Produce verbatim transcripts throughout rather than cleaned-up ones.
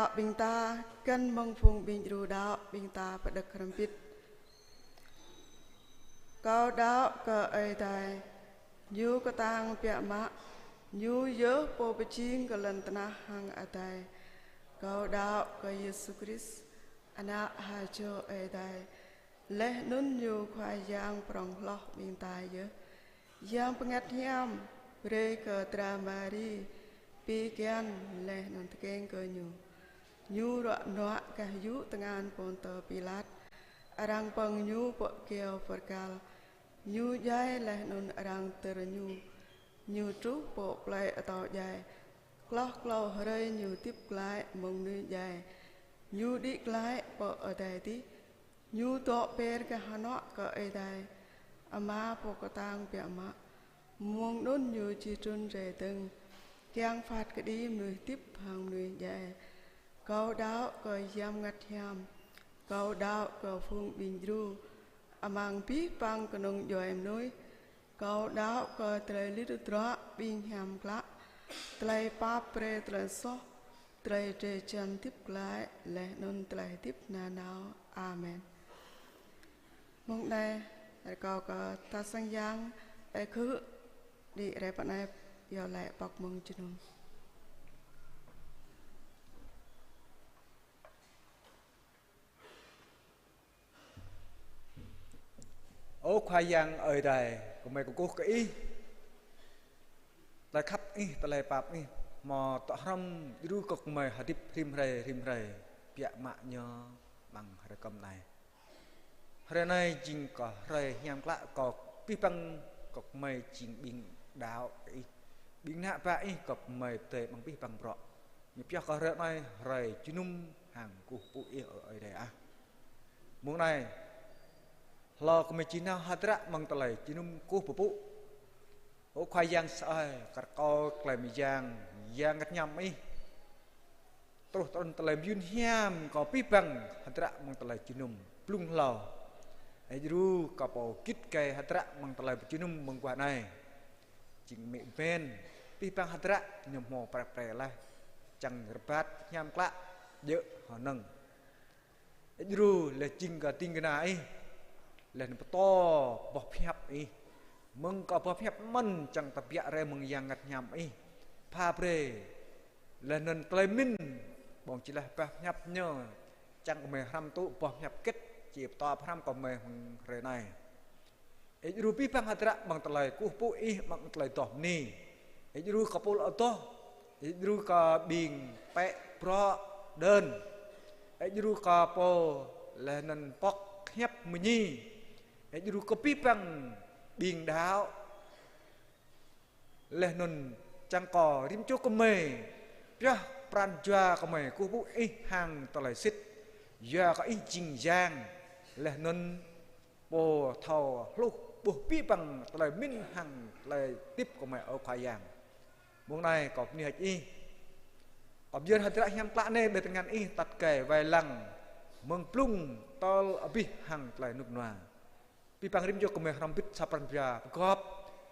Đaŏ ƀing ta, găn mơ̆ng phung ƀing djru đaŏ ƀing ta pơđơ̆k hrŏm hơbĭt. Kâo đaŏ kơ Ơi Adai, Ñu kơtang biă mă, Ñu yơh Pô pơjing kơ lŏn tơnah hăng adai. Kâo đaŏ kơ Yêsu Krist, Ană ha čô Ơi Adai, laih anŭn Ñu Khua Yang prŏng hloh ƀing ta yơh. Yang Bơngăt Hiam brơi kơ dra Mari pi kian laih anŭn tơkeng kơ ñu. Ñu ruă nuă gah yŭ tơngan Pôntơ Pilat, arăng pơ̆ng ñu pơ kyâo pơrkal. Ñu djai laih anŭn arăng tơr ñu. Ñu truh pơ plơi atâo djai. Hloh klâo hrơi ñu hơdip glaĭ mơ̆ng mơnuih djai. Ñu đĭ glaĭ pơ adai adih. Ñu dŏ ber gah hơnuă kơ Ơi Adai, Ama Pô kơtang biă mă. Mơ̆ng anŭn Ñu či trŭn rai dơ̆ng, kiăng phat kơđi mơnuih hơdip hăng mơnuih djai. Kâo đaŏ kơ Yang Bơngăt Hiam. Kâo đaŏ kơ phung ƀing djru amăng abih bang kơnung djuai mơnuih. Kâo đaŏ kơ tơlơi lit ruă ƀing hiam klă, tơlơi pap brơi tơlơi soh, tơlơi drơi jăn hơdip glaĭ, laih anŭn tơlơi hơdip nanao. Amen. Mơ̆ng anai, rơkâo kơ ta sang yang, ơi khư, đĭ rai pơ anai, iâu laĭ pŏk mơ̆ng jơnum. Ơ Khua Yang Ơi Adai, gơmơi kơkuh kơ Ih tơlơi khăp Ih, tơlơi pap Ih, hmâo tŏ hrŏm djru kơ gơmơi hơdip rĭm hrơi, rĭm hrơi, biă mă ñu amăng hrơi kơm anai. Hrơi anai jing kơ hrơi hiam klă kơ abih bang kơ gơmơi jing ƀing đaŏ kơ Ih. Ƀing ană bă Ih kơ gơmơi pơdơi amăng abih bang bruă. Ñu pioh kơ hrơi anai hrơi jơnum hăng kơkuh pơpŭ Ih, ơ Ơi Adai ah. Mơ̆ng anai, hlâo kơ gơmơi či nao hơdră amăng tơlơi jơnum kơkuh pơpŭ. Ơ Khua Yang sơai, kar kâo tơlơi mơyang, Yang Bơngăt Hiam Ih truh trŭn tơlơi mơyun hiam kơ abih bang hơdră amăng tơlơi jơnum blung hlâo. Ih djru kơ pô git gai hơdră amăng tơlơi pơjơnum mơguah anai. Jing mĕ ƀen, abih bang hơdră ñu hmâo prăp pre laih, čang rơbat hiam klă, djơ̆ hơnơ̆ng. Ih djru laih jing kơ ding kơna Ih, laih anŭn pơtô boh pơhiăp Ih. Mơ̆ng kơ boh pơhiăp mơ̆n čang tơbiă rai mơ̆ng Yang Bơngăt Hiam Ih. Pha brơi, laih anŭn tơlơi mĭn, ƀơ̆ng či laih boh pơhiăp ñu, čang kơ gơmơi hrăm tŭ boh pơhiăp hơget, či pơtô hrăm kơ gơmơi mơ̆ng hrơi anai. Ih djru abih bang hơdră amăng tơlơi kơkuh pơpŭ Ih amăng tơlơi adoh bơni. Ih djru kơ pô adoh, Ih djru kơ ƀing pĕ bruă đơn. Ih djru kơ pô laih anŭn pŏk hiăp mơñi. Ih djru kơ abih bang ƀing đaŏ. Laih anŭn čang kơ rĭm čô gơmơi pioh pran jua gơmơi kơkuh pơpŭ Ih hăng tơlơi sĭt. Yua kơ Ih jing Yang, laih anŭn Pô thâo hluh ƀuh abih bang tơlơi mĭn hăng tơlơi hơdip gơmơi, ơ Khua Yang. Mơ̆ng anai kâo bơni hơơč Ih. Kâo pơyơr hơdră hiam klă anai ƀơi tơngan Ih, atăt gai wai lăng mơ̆ng blung tơl abih hăng tơlơi rơnŭk rơnua. Abih bang rĭm čô gơmơi hrŏm hơbĭt sa pran jua pơgop,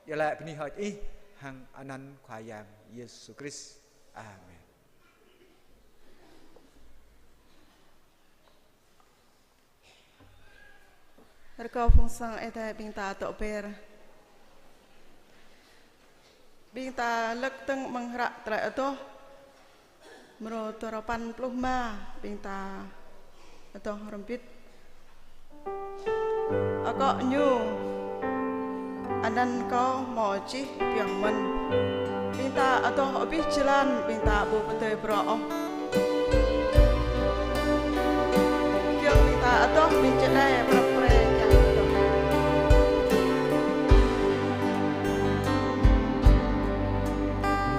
iâu laĭ bơni hơơč Ih hăng anăn Khua Yang Yêsu Krist. Amen. Rơkâo phung sang Ơi Adai ƀing ta dŏ ber. Ƀing ta lơ̆k dơ̆ng amăng hră Tơlơi Adoh, mrô duarơpăn pluh rơma, ƀing ta adoh hrŏm hơbĭt. Akŏ ñu, anăn kâo hmâo čih pioh mơ̆n. Ƀing ta adoh abih jơlan, ƀing ta ƀu pơdơi bruă ôh. Kiăng ƀing ta adoh ƀing čơđai prăp pre kiăng adoh.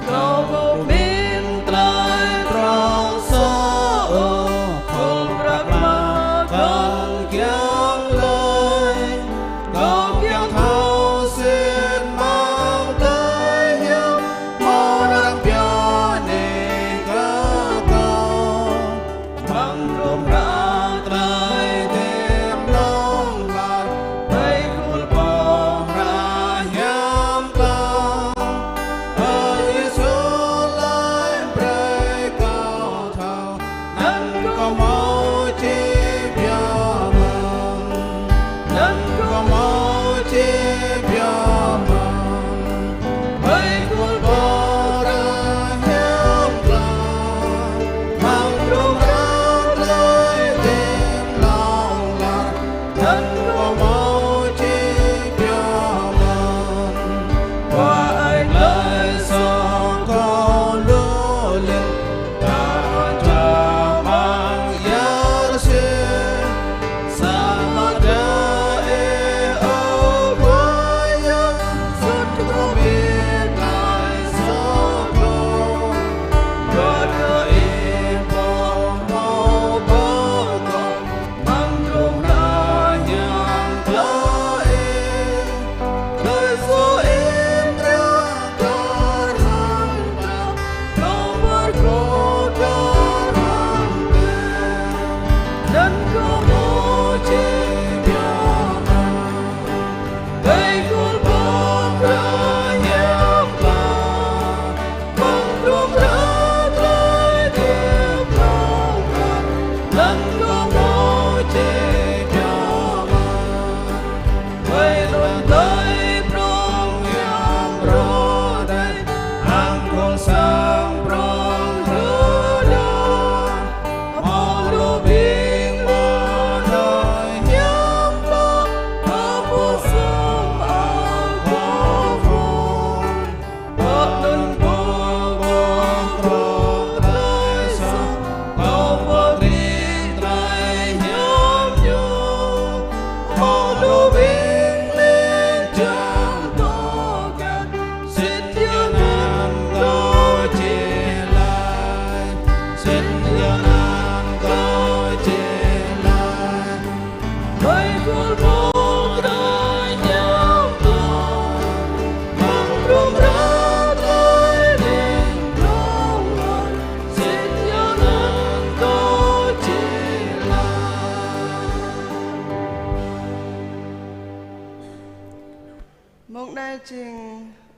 Kâo ƀu mĭn tơlơi prŏng soh ôh, khŏm prăk mă kăn kiăng laĭ. Kâo kiăng thâo sĭt mơ̆ng tơlơi hiam, hmâo arăng pioh anai kơ kâo. Amăng hrŏm hră tơlơi hơdip anai,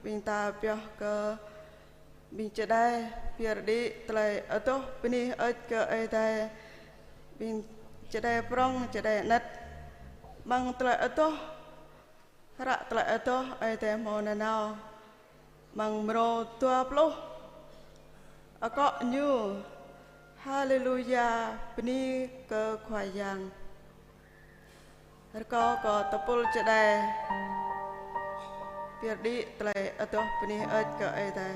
ƀing ta pioh kơ ƀing čơđai pơyơr đĭ tơlơi adoh bơni hơơč kơ Ơi Adai, ƀing čơđai prŏng, čơđai anet, amăng tơlơi adoh, hră tơlơi adoh Ơi Adai hmâo nanao, amăng mrô dua pluh, akŏ ñu: Haleluya, bơni kơ Khua Yang. Rơkâo kơ tơpul čơđai pơyơr đĭ tơlơi adoh bơni hơơč kơ Ơi Adai.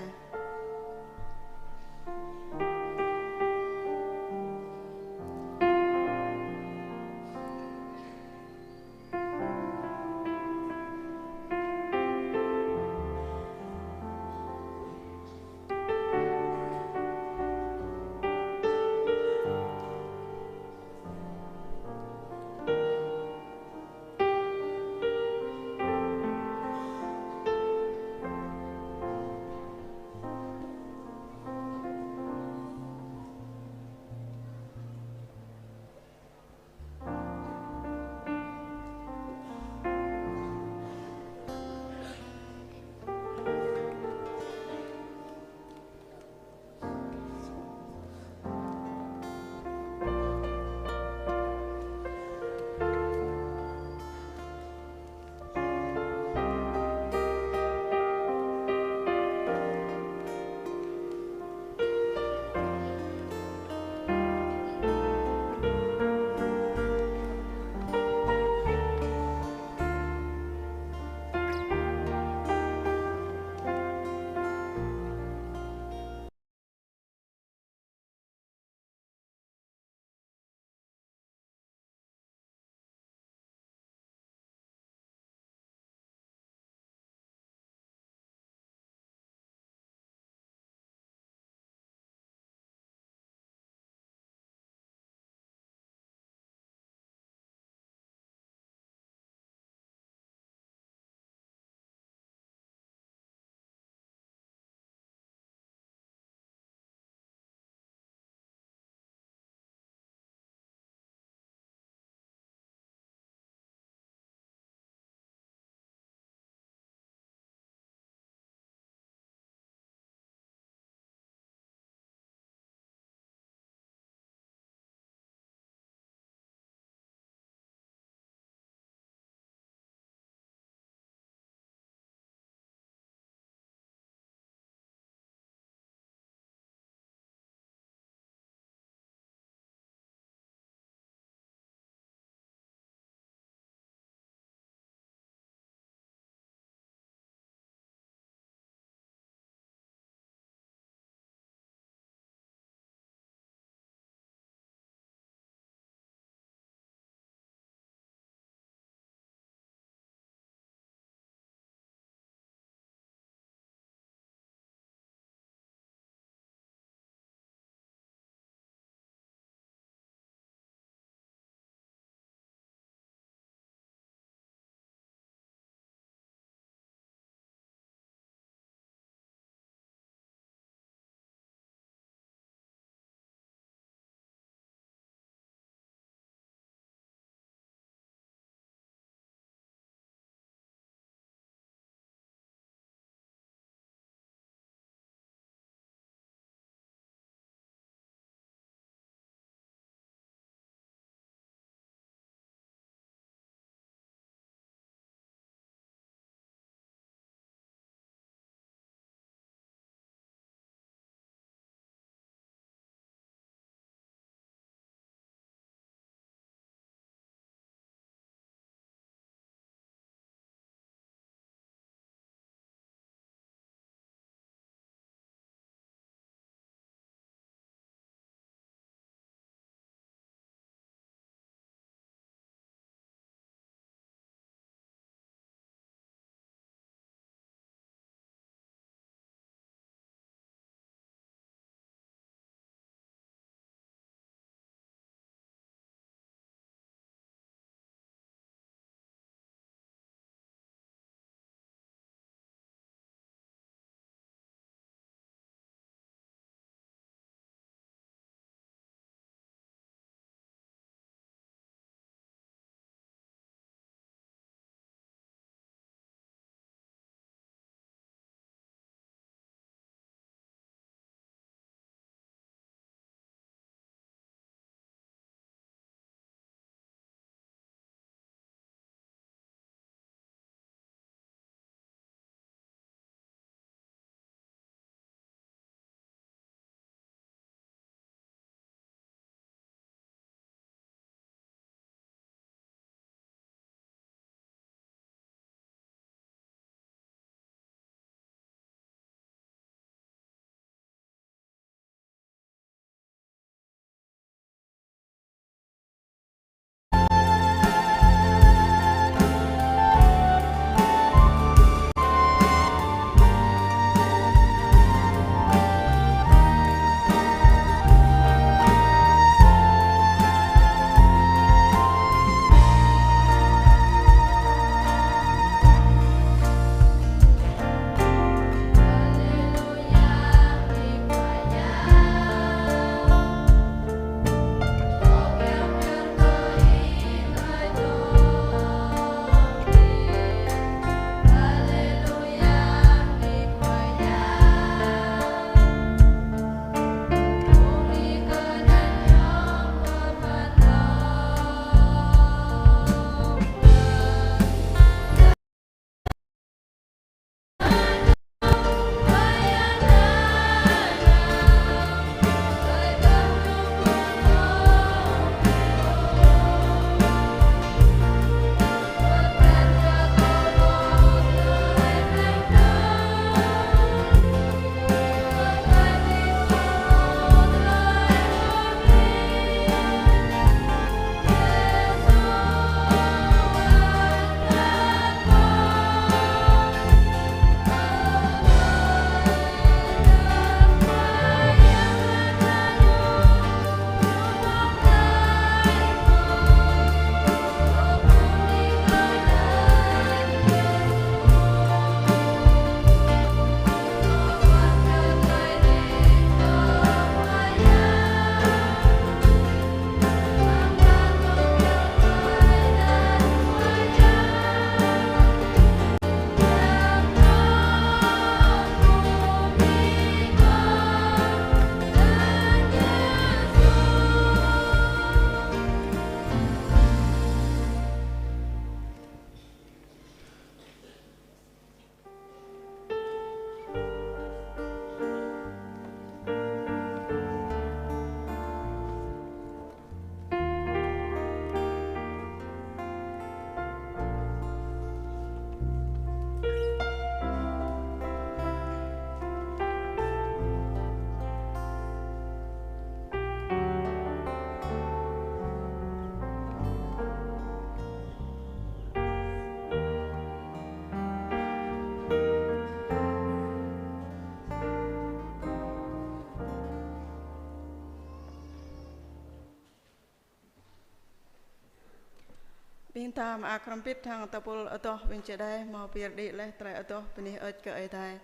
Ƀing ta mơak hrŏm hơbĭt hăng tơpul adoh ƀing čơđai hmâo pơyơr đĭ laih tơlơi adoh bơni hơơč kơ Ơi Adai.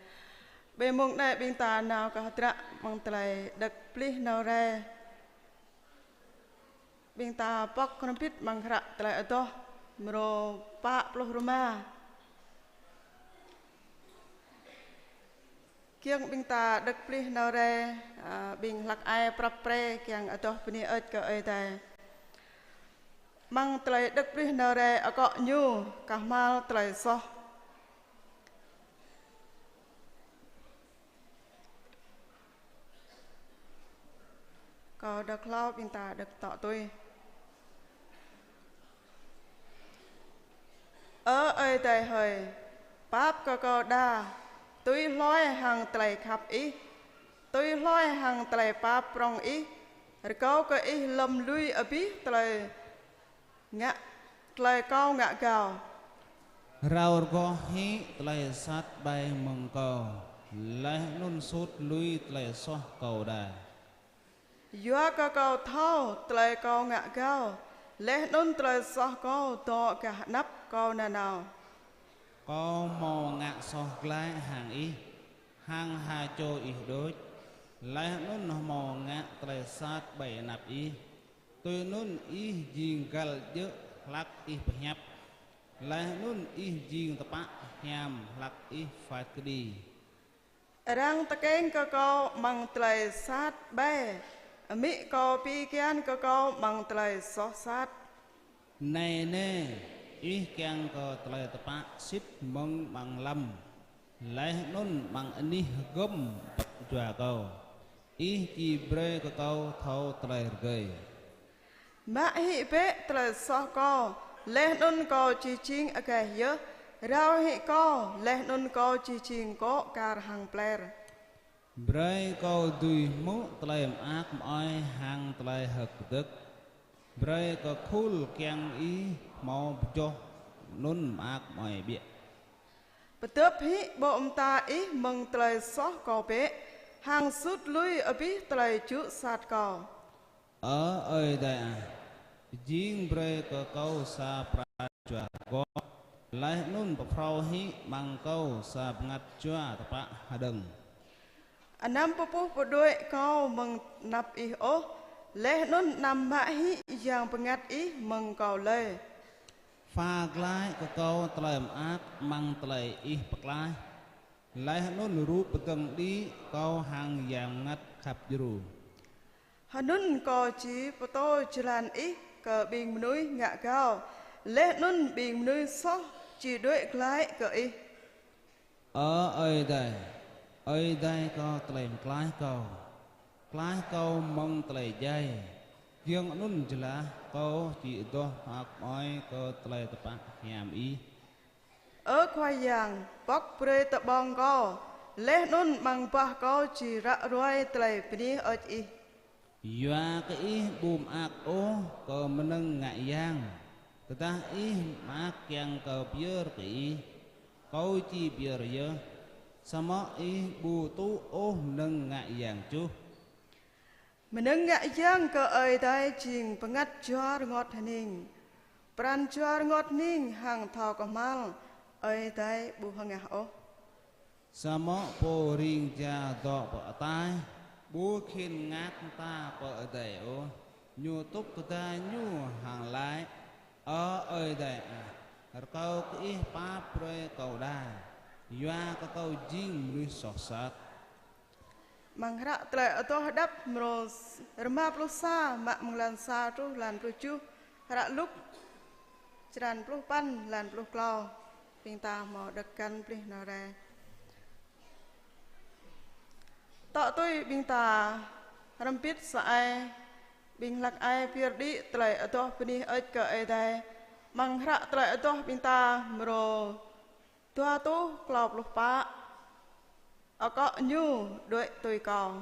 Ƀơi mông anai ƀing ta nao kơ hơdră amăng tơlơi đŏk plih nao rai. Ƀing ta pŏk hrŏm hơbĭt amăng hră tơlơi adoh mrô pă pluh rơma. Kiăng ƀing ta đŏk plih nao rai, a, ƀing hlăk ai prăp pre kiăng adoh bơni hơơč kơ Ơi Adai. Amăng tơlơi đŏk plih nao rai akŏ ñu kah hmal tơlơi soh. Kâo đŏk hlâo, ƀing ta đŏk tŏ tui. Ơ Ơi Adai hơi, pap kơ kâo đa, tui hloi hăng tơlơi khăp Ih, tui hloi hăng tơlơi pap prŏng Ih, rơkâo kơ Ih lŏm lui abih tơlơi ngă, tơlơi kâo ngă gao. Rao rơgoh hĭ tơlơi sat ƀai mơ̆ng kâo, laih anŭn sut lui tơlơi soh kâo đa. Yua kơ kâo thâo tơlơi kâo ngă gao, laih anŭn tơlơi soh kâo dŏ gah anăp kâo nanao. Kâo hmâo ngă soh glaĭ hăng Ih, hăng ha čô Ih đôč, laih anŭn hmâo ngă tơlơi sat ƀơi anăp Ih. Tui anŭn Ih jing găl djơ̆ hlăk Ih pơhiăp, laih anŭn Ih jing tơpă hiam hlăk Ih phat kơđi. Arăng tơkeng kơ kâo amăng tơlơi sat ƀai, amĭ kâo pi kian kơ kâo amăng tơlơi soh sat. Nai nê, Ih kiăng kơ tơlơi tơpă sĭt mơ̆ng amăng lăm, laih anŭn amăng anih hơgŏm pŏk jua kâo. Ih či brơi kơ kâo thâo tơlơi rơgơi. Mă hĭ bĕ tơlơi soh kâo, laih anŭn kâo či jing agaih yơh, rao hĭ kâo, laih anŭn kâo či jing kô̆ kar hăng pler. Brơi kâo dưi hmư̆ tơlơi mơak mơai hăng tơlơi hơ̆k pơdơ̆k. Brơi kơ khul kiăng Ih hmâo pơjoh anŭn mơak mơai biă. Pơdŏp hĭ ƀô̆ mơta Ih mơ̆ng tơlơi soh kâo bĕ, hăng sut lui abih tơlơi jŭ sat kâo. Ơ Ơi Adai ah, pơjing brơi kơ kâo sa pran jua rơgoh, laih anŭn pơphrâo hĭ amăng kâo sa bơngăt jua tơpă hơđơ̆ng. Anăm pơpuh pơđuaĭ kâo mơ̆ng anăp Ih ôh, laih anŭn anăm mă hĭ yang bơngăt Ih mơ̆ng kâo lơi. Pha glaĭ kơ kâo tơlơi mơak amăng tơlơi Ih pơklaih, laih anŭn rup pơdơ̆ng đĭ kâo hăng yang bơngăt khăp djru. Hơnŭn kâo či pơtô jơlan Ih kơ ƀing mơnuih ngă gao, laih anŭn ƀing mơnuih soh či đuaĭ glaĭ kơ Ih. Ơ Ơi Adai, Ơi Adai kơ tơlơi pơklaih kâo, klaih kâo mơ̆ng tơlơi djai, giŏng anŭn jơlah kâo či adoh mơak mơai kơ tơlơi tơpă hiam Ih. Ơ Khua Yang, pŏk brơi tơƀơ̆ng kâo, laih anŭn amăng bah kâo či ră ruai tơlơi bơni hơơč Ih. Yua kơ Ih ƀu mơak ôh kơ mơnơ̆ng ngă yang, tơdah Ih mơak kiăng kơ pơyơr kơ Ih, kâo či pơyơr yơh, samơ̆ Ih ƀu tŭ ôh mơnơ̆ng ngă yang čuh. Mơnơ̆ng ngă yang kơ Ơi Adai jing bơngăt jua rơngot hơning. Pran jua rơngot hơning hăng thâo kơhmal Ơi Adai ƀu hơngah ôh. Samơ̆ pô ring jia dŏ pơ ataih, ƀu khĭn ngă mơta pơ adai ôh, ñu tŭk tơda ñu hăng laĭ: Ơ Ơi Adai ah, rơkâo kơ Ih pap brơi kâo đa, yua kơ kâo jing mơnuih soh sat. Amăng hră tơlơi adoh hơđăp mrô s-, rơma pluh sa, mă mơ̆ng lan sa truh lan pluh tơjuh, hră Luk črăn pluh păn lan pluh klâo, ƀing ta hmâo đŏk găn plih nao rai. Tŏ tui ƀing ta hrŏm hơbĭt sa ai, ƀing hlăk ai pơyơr đĭ tơlơi adoh bơni hơơč kơ Ơi Adai, amăng hră tơlơi adoh ƀing ta mrô dua rơtuh klâo pluh pă. Akŏ ñu đuaĭ tui kâo.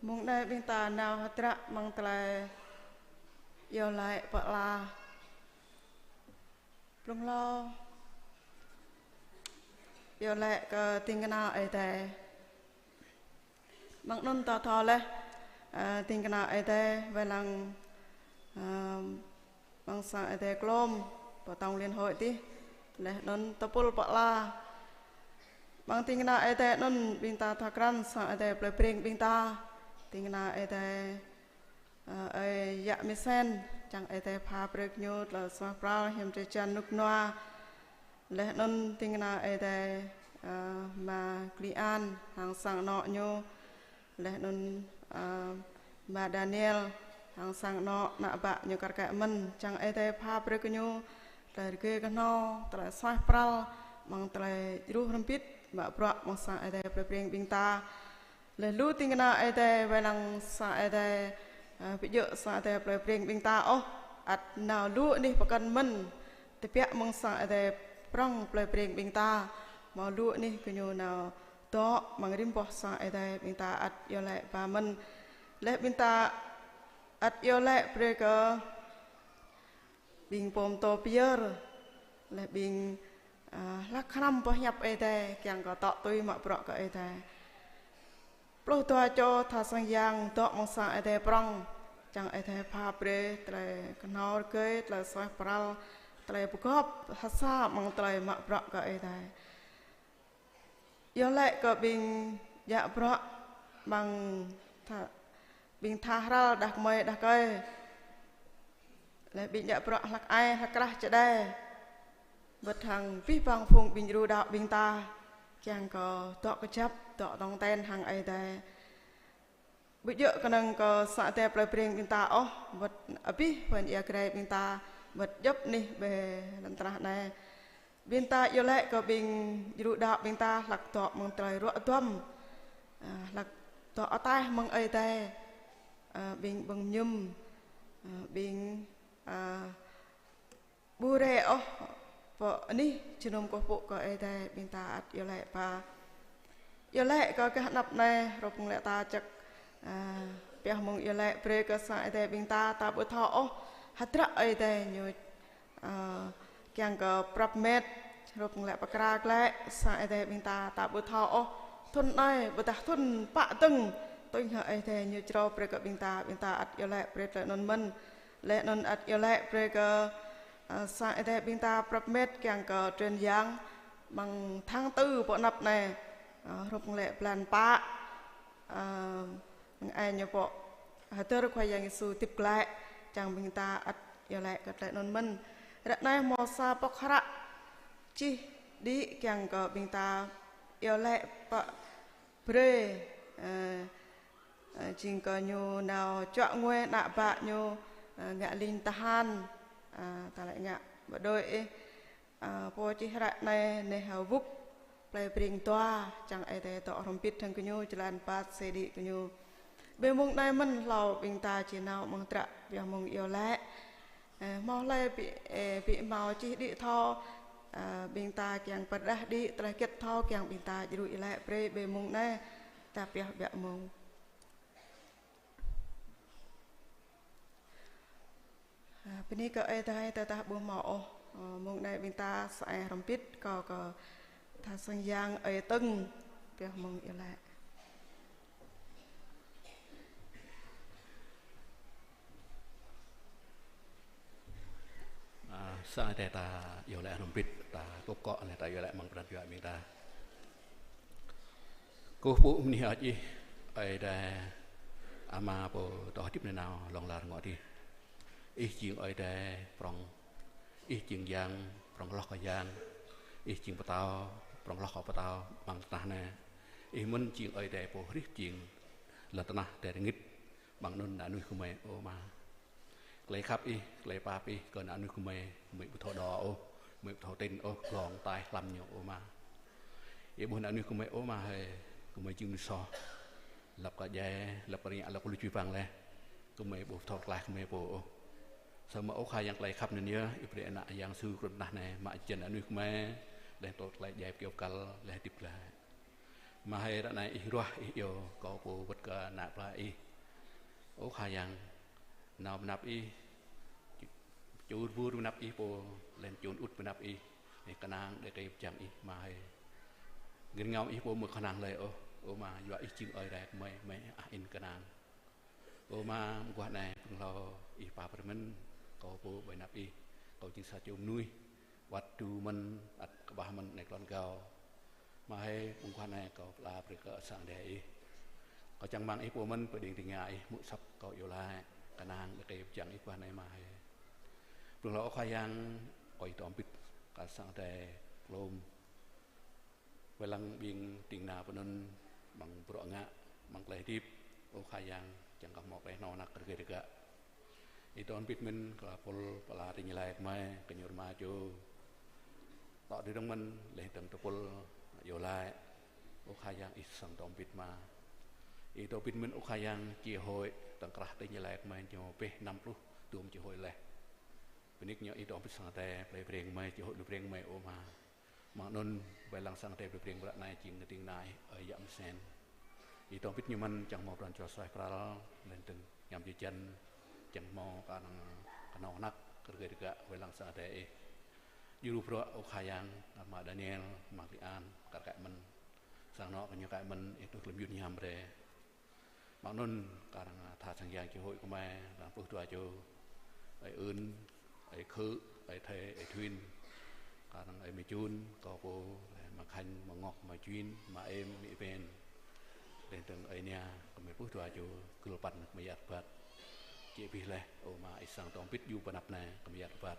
Mông anai ƀing ta nao hơdră amăng tơlơi iâu laĭ pơala. Blung hlâo iâu laĭ kơ ding kơna Ơi Adai. Amăng anŭn ta thâo laih, ơ, ding kơna Ơi Adai wai lăng, ơ, amăng sang Ơi Adai Klôm, pơtông Liên Hội tih, laih anŭn tơpul pơala. Amăng ding kơna Ơi Adai anŭn ƀing ta thâo krăn sang Ơi Adai plơi Breng ƀing ta, ding kơna Ơi Adai, ơ, ơi yă Misen, čang Ơi Adai pha brơi kơ ñu tơlơi suaih pral hiam drơi jăn rơnŭk rơnua. Laih anŭn ding kơna Ơi Adai, ơ, Ama Kli An, hăng sang anŏ ñu. Laih anŭn, ơ, Ama Daniel, hăng sang anŏ, ană bă ñu kar kaĭ mơ̆n, čang Ơi Adai pha brơi kơ ñu tơlơi rơgơi kơhnâo, tơlơi suaih pral, amăng tơlơi djru hrŏm hơbĭt, mă bruă amăng sang Ơi Adai plơi Breng ƀing ta. Laih lu ding kơna Ơi Adai wai lăng sang Ơi Adai, ơ, ƀu djơ̆ sang Ơi Adai plơi Breng ƀing ta ôh, ăt nao lu anih pơkŏn mơ̆n, tơbiă mơ̆ng sang Ơi Adai prŏng plơi Breng ƀing ta, hmâo lu anih gơñu nao dŏ amăng rĭm boh sang Ơi Adai ƀing ta ăt iâu laĭ ba mơ̆n. Laih ƀing ta ăt iâu laĭ brơi kơ ƀing pô pơtô pơyơr, laih ƀing, ơ, hlak hrăm boh hiăp Ơi Adai, kiăng kơ dŏ tui mă bruă kơ Ơi Adai. Pluh dua čô tha sang yang dŏ amăng sang Ơi Adai prŏng, čang Ơi Adai pha brơi tơlơi kơhnâo rơgơi, tơlơi suaih pral, tơlơi pơgop ha sa amăng tơlơi mă bruă kơ Ơi Adai. Iâu laĭ kơ ƀing djă bruă amăng tha, ƀing tha hral đah kơmơi đah kơi. Laih ƀing djă bruă hlăk ai, hlăk krah čơđai. Wơ̆t hăng abih bang phung ƀing djru đaŏ ƀing ta, kiăng kơ dŏ kơjăp, dŏ tong ten hăng Ơi Adai. Ƀu djơ̆ kơnơ̆ng kơ sang Ơi Adai plơi Breng ƀing ta ôh, wơ̆t abih phung ia grai ƀing ta, wơ̆t djŏp anih ƀơi lŏn tơnah anai. Ƀing ta iâu laĭ kơ ƀing djru đaŏ ƀing ta hlak dŏ amăng tơlơi ruă duăm, ơ, hlak dŏ ataih mơ̆ng Ơi Adai, ơ, ƀing ƀơ̆ng mơñum, ơ, ƀing, ơ, ƀu rai ôh pơ anih jơnum kơkuh pơpŭ kơ Ơi Adai, ƀing ta ăt iâu laĭ ba. Iâu laĭ kơ gah anăp anai, hrup mơ̆ng laĭ ta čăk, ơ, pioh mơ̆ng iâu laĭ brơi kơ sang Ơi Adai ƀing ta, ta ƀu thâo ôh hơdră Ơi Adai ñu, ơ, kiăng kơ prăp met, hrup mơ̆ng laĭ pơkra glaĭ sang Ơi Adai ƀing ta, ta ƀu thâo ôh thŭn anai, ƀôdah thŭn pă dơ̆ng, tui hăng Ơi Adai ñu črâo brơi kơ ƀing ta, ƀing ta ăt iâu laĭ brơi tơlơi anŭn mơ̆n. Laih anŭn ăt iâu laĭ brơi kơ, ơ, sang Ơi Adai ƀing ta prăp met kiăng kơ tơdron yang amăng tháng tư pơ anăp anai, ơ, hrup mơ̆ng laĭ blan pă, ơ, mơ̆ng ai ñu pơ hơdơr Khua Yang Yêsu hơdip glaĭ, čang ƀing ta ăt iâu laĭ kơ tơlơi anŭn mơ̆n. Ră anai hmâo sa pŏk hră čih đĭ kiăng kơ ƀing ta iâu laĭ pơ brơi, ơ, ơ, jing kơ ñu nao čuă ngui ană bă ñu, ơ, ngă ling tơhan, ơ, tơlơi ngă bộ đội ih, ơ, pô čih hră anai neh hơwŭk plơi Breng Dua, čang Ơi Adai dŏ hrŏm hơbĭt hăng gơñu, jơlan păt sĭ đĭ gơñu. Ƀơi mông anai mơ̆n hlâo ƀing ta či nao amăng hơdră pioh mơ̆ng iâu laĭ. Ơ, hmâo hlơi ƀu, ơ, ƀu hmâo čih đĭ thâo, ơ, ƀing ta kiăng pơrơđah đĭ, tơlơi hơget thâo kiăng ƀing ta djru iâu laĭ brơi ƀơi mông anai, ta pioh biă mông. Ơ, bơni kơ Ơi Adai tơdah ƀu hmâo ôh, ơ, mông anai ƀing ta sa ai hrŏm hơbĭt, kâo kơ tha sang yang Ơi Tưng pioh mơ̆ng iâu laĭ. Ơ, sa ai ta iâu laĭ hrŏm hơbĭt, ta kơkuh kơ anai ta iâu laĭ mơ̆ng pran jua ƀing ta. Kơkuh pơpŭ bơni hơơč Ih, Ơi Adai Ama pô dŏ hơdip nanao hlŏng lar rơngot adih. Ih jing Ơi Adai prŏng, Ih jing Yang prŏng hloh kơ yang, Ih jing Pơtao prŏng hloh kơ pơtao amăng tơnah anai. Ih mơ̆n jing Ơi Adai pô hrih jing lŏn tơnah adai rơngit amăng anŭn ană mơnuih gơmơi, ơ Ama. Tơlơi khăp Ih, tơlơi pap Ih kơ ană mơnuih gơmơi, gơmơi ƀu thâo đo ôh, gơmơi ƀu thâo tĭng ôh, glông ataih hlăm ñu, ơ Ama. Yua ƀuh ană mơnuih gơmơi, ơ Ama hơi, gơmơi jing mơnuih soh. Lăp kơ djai, lăp kơ rơngiă, lăp kơ lu čui pang laih. Gơmơi ƀu thâo tơklaih gơmơi pô ôh. Samơ̆ ơ Khua Yang tơlơi khăp anŭn yơh, Ih brơi Ană Yang Yêsu trŭn tơnah anai, mă jăn ană mơnuih gơmơi, laih dŏ tơlơi djai pơkiaŏ pơkăl, laih hơdip glaĭ. Mơhai ră anai Ih ruah, Ih iâu kâo pô wơ̆t kơ ană plơi Ih. Ơ Khua Yang, nao pơ anăp Ih, čur bur pơ anăp Ih pô, laih čun ŭt pơ anăp Ih, Ih kơnang đah kơyâo pơjing Ih mơhai. Gơ̆ rơngiao Ih pô mơ̆ kơnang lơi ôh, ơ Ama, yua Ih jing Ơi Adai gơmơi, gơmơi ah in kơnang. Ơ Ama, mơguah anai, pơ̆ng hlâo Ih pap brơi mơ̆n, kâo pô ƀơi anăp Ih, kâo jing sa čô mơnuih, wăt tŭ mơ̆n, ăt kơƀah mơ̆n anai klon kâo. Mơhai, mơguah anai kâo pơala brơi kơ sang Ơi Adai Ih. Kâo čang rơmang Ih pô mơ̆n, pơđing tơngia Ih, hmư̆ asăp kâo iâu laĭ, kơnang đah kơyâo pơjing Ih mơguah anai mơhai. Pơ̆ng hlâo Ơ Khua Yang, kâo ih dŏ hơbĭt kơ sang Ơi Adai Klôm. Wai lăng ƀing ding kơna pơ anŭn, amăng bruă ngă, amăng tơlơi hơdip, Ơ Khua Yang, čang kơ hmâo tơlơi hơnâo hơnăk rơgơi rơgă. Ih dŏ hơbĭt mơ̆n kơ pul pơala tơña laĭ kơ gơmơi, kơ ñu rơma čô. Dŏ dơ̆ng mơ̆n, laih dơ̆ng tơpul iâu laĭ. Ơ Khua Yang, Ih sang dŏ hơbĭt mơ̆n. Ih dŏ hơbĭt mơ̆n Ơ Khua Yang, chi hội, tơ̆ng krah tơña laĭ kơ gơmơi ñu pĕh năm pluh, tơm chi hội laih. Bơni kơ ñu Ih dŏ hơbĭt sang Ơi Adai, plei Breng gơmơi, chi hội plei Breng gơmơi, Ơ Ama. Mơ̆ng anŭn, wai lăng sang Ơi Adai plei Breng ră anai jing kơ ding kơna Ih, Ơi Yă Mơsen. Ih dŏ hơbĭt ñu mơ̆n čang hmâo pran jua suaih pral, laih dơ̆ng hiam jơjăn, čang hmâo kơnang kơnâo hơnăk rơgơi rơgă wai lăng sang Ơi Adai Ih. Djru bruă Ơ Khua Yang, Ama Daniel, Ama Klin An, kar kaĭ mơ̆n. Sang anŏ kơ ñu kaĭ mơ̆n, Ih tŭ lơ̆m yŭn hiam brơi. Mơ̆ng anŭn kar hăng tha sang yang chi hội gơmơi, arăng pluh dua čô. Ơi Ưn, ơi Khư, ơi Thê, ơi Thuyên. Kar hăng ơi Mê Chun, kâo pô, laih Ama Khanh, Ama Ngok, Ama Chuyên, Ama Êm, Ama Ipen. Laih dơ̆ng ơi Nia, gơmơi pluh dua čô, gưl păn gơmơi yăt rơbat. Jĕ abih laih, Ơ Ama, Ih sang dŏ hơbĭt djru pơ anăp anai, gơmơi yăt rơbat.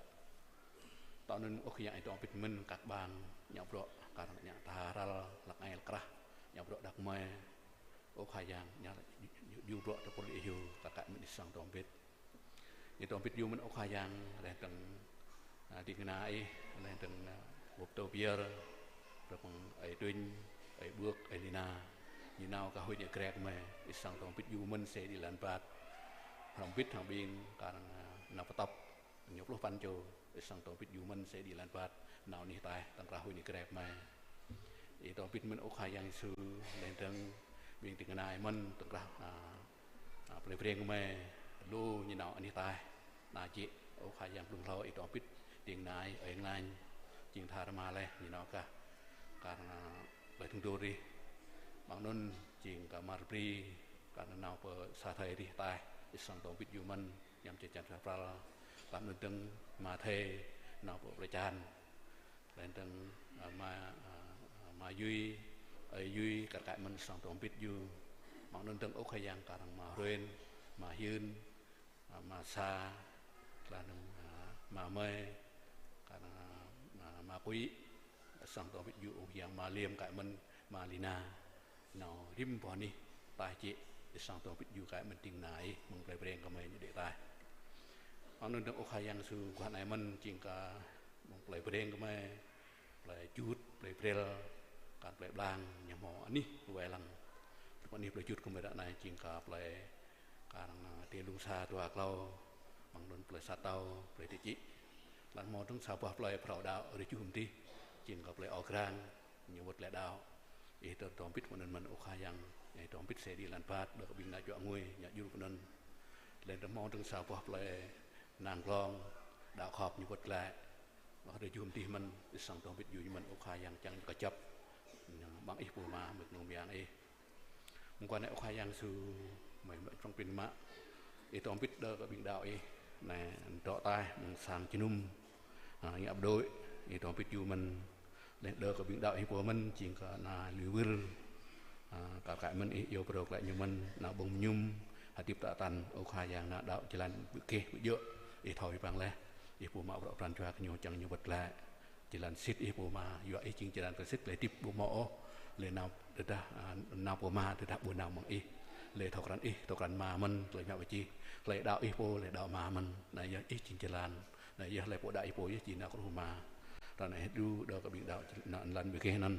Dŏ anŭn Ơ Khua Yang, Ih dŏ hơbĭt mơ̆n kar ƀing ñu bruă, kar hăng ñu tha ral, hlăk ai hlăk krah, ñu bruă đah kơmơi. Ơ Khua Yang, ñu djru bruă tơpul Ih yơh, kar kaĭ mơ̆n Ih sang dŏ hơbĭt. Ih dŏ hơbĭt yơh mơ̆n Ơ Khua Yang, laih dơ̆ng, a, ding kơna Ih, laih dơ̆ng, a, gŏp tơ Pier, rơpăng ơi Tuñ, ơi Ƀuak, ơi Lina. Ñu nao kơ huĭ ñu grek gơmơi, Ih sang dŏ hơbĭt yơh mơ̆n sĭ đĭ lăn ƀat. Hrŏm hơbĭt hăng ƀing, kar hăng, a, nao pơtŏp, ñu pluh păn čô, Ih sang dŏ hơbĭt yơh mơ̆n sĭ đĭ lăn ƀat, nao anih ataih, tơ̆ng krah huĭ ñu grek gơmơi. Ih dŏ hơbĭt mơ̆n Ơ Khua Yang Yêsu, laih dơ̆ng ƀing ding kơna Ih mơ̆n, tơ̆ng krah, a, a, plei Breng gơmơi, lu ñu nao anih ataih, nao jĕ, Ơ Khua Yang pơ̆ng hlâo Ih dŏ hơbĭt ding kơna Ih, ơi Nglan, jing tha rơma laih, ñu nao kah, kar hăng, a, plei Thŭng Dôr rih. Mơ̆ng anŭn jing kơ Mar Bri, kar hăng nao pơ sa thơi rih ataih, Ih sang dŏ hơbĭt yơh mơ̆n, hiam jơjăn suaih pral. Tlam anŭn dơ̆ng Ama Thê, nao pơ plei Čan. Laih dơ̆ng, a, Ama, a, Ama Yui, ơi Yui, kar kaĭ mơ̆n sang dŏ hơbĭt yơh. Mơ̆ng anŭn dơ̆ng Ơ Khua Yang kar hăng Ama Hruen, Ama Hyưn, a, Ama Sa, laih dơ̆ng, a, Ama Mơi, kar hăng, a, Ama Kuĭ, sang dŏ hơbĭt yơh Ơ Khua Yang, Ama Liêm kaĭ mơ̆n, Ama Lina. Nao rĭm boh anih ataih jĕ, Ih sang dŏ hơbĭt yơh kaĭ mơ̆n ding kơna Ih, mơ̆ng plei Breng gơmơi ñu đĭ ataih. Mơ̆ng anŭn dơ̆ng Ơ Khua Yang Yêsu mơguah anai mơ̆n jing kơ mơ̆ng plei Breng gơmơi, plei Čut, plei Brel, kar plei Blang, ñu hmâo anih wai lăng. Tơpă anih plei Čut gơmơi ră anai jing kơ plei kar hăng, a, Tê Lung Sa dua klâo, mơ̆ng anŭn plei Sa Tâo, plei Tê Čĭ. Laih hmâo dơ̆ng sa boh plei phrâo đaŏ rơjuh mơdih, jing kơ plei Âu Krang, ñu wơ̆t glaĭ đaŏ. Ih dŏ hơbĭt mơ̆ng anŭn mơ̆n Ơ Khua Yang, Ih dŏ hơbĭt sĭ đĭ lăn ƀat, đah kơ ƀing ană čuă ngui, ñu djru pơ anŭn. Laih dơ̆ng hmâo dơ̆ng sa boh plei Nang Glong, đaŏ khŏp ñu wơ̆t glaĭ. Wah rơjuh mơdih mơ̆n, Ih sang dŏ hơbĭt yơh mơ̆n Ơ Khua Yang čang kơjăp. Ñu ƀing Ih pô Ama, mơ̆ng anŭn mơyang Ih. Mơguah anai Ơ Khua Yang Yêsu, gơmơi mă čŏng pĭn mă. Ih dŏ hơbĭt đah kơ ƀing đaŏ Ih, anai dŏ ataih, mơ̆ng sang jơnum, a, ngă bộ đội, Ih dŏ hơbĭt yơh mơ̆n. Laih đah kơ ƀing đaŏ Ih pô mơ̆n, jing kơ ană lui wơr, a, kar kaĭ mơ̆n Ih iâu pơrơ̆k glaĭ ñu mơ̆n, ană ƀơ̆ng mơñum, hơdip tơtăn, Ơ Khua Yang ană đaŏ jơlan ƀu gêh ƀu djơ̆, Ih thâo Ih păng laih, Ih pô mă bruă pran jua kơ ñu čang ñu wơ̆t glaĭ. Jơlan sĭt Ih pô Ama, yua Ih jing jơlan kơ sĭt, tơlơi hơdip ƀu hmâo ôh, tơlơi nao tơdah, a, nao pơ Ama, tơdah ƀu nao mơ̆ng Ih. Tơlơi thâo krăn Ih, thâo krăn Ama mơ̆n, tơlơi mă pơčih, tơlơi đaŏ Ih pô, tơlơi đaŏ Ama mơ̆n, anai yơh Ih jing jơlan, anai yơh tơlơi pô đaŏ Ih pô yơh jing nao kơ ruh Ama. Ră anai Ih djru đah kơ ƀing đaŏ, ană lăn ƀu gêh anŭn.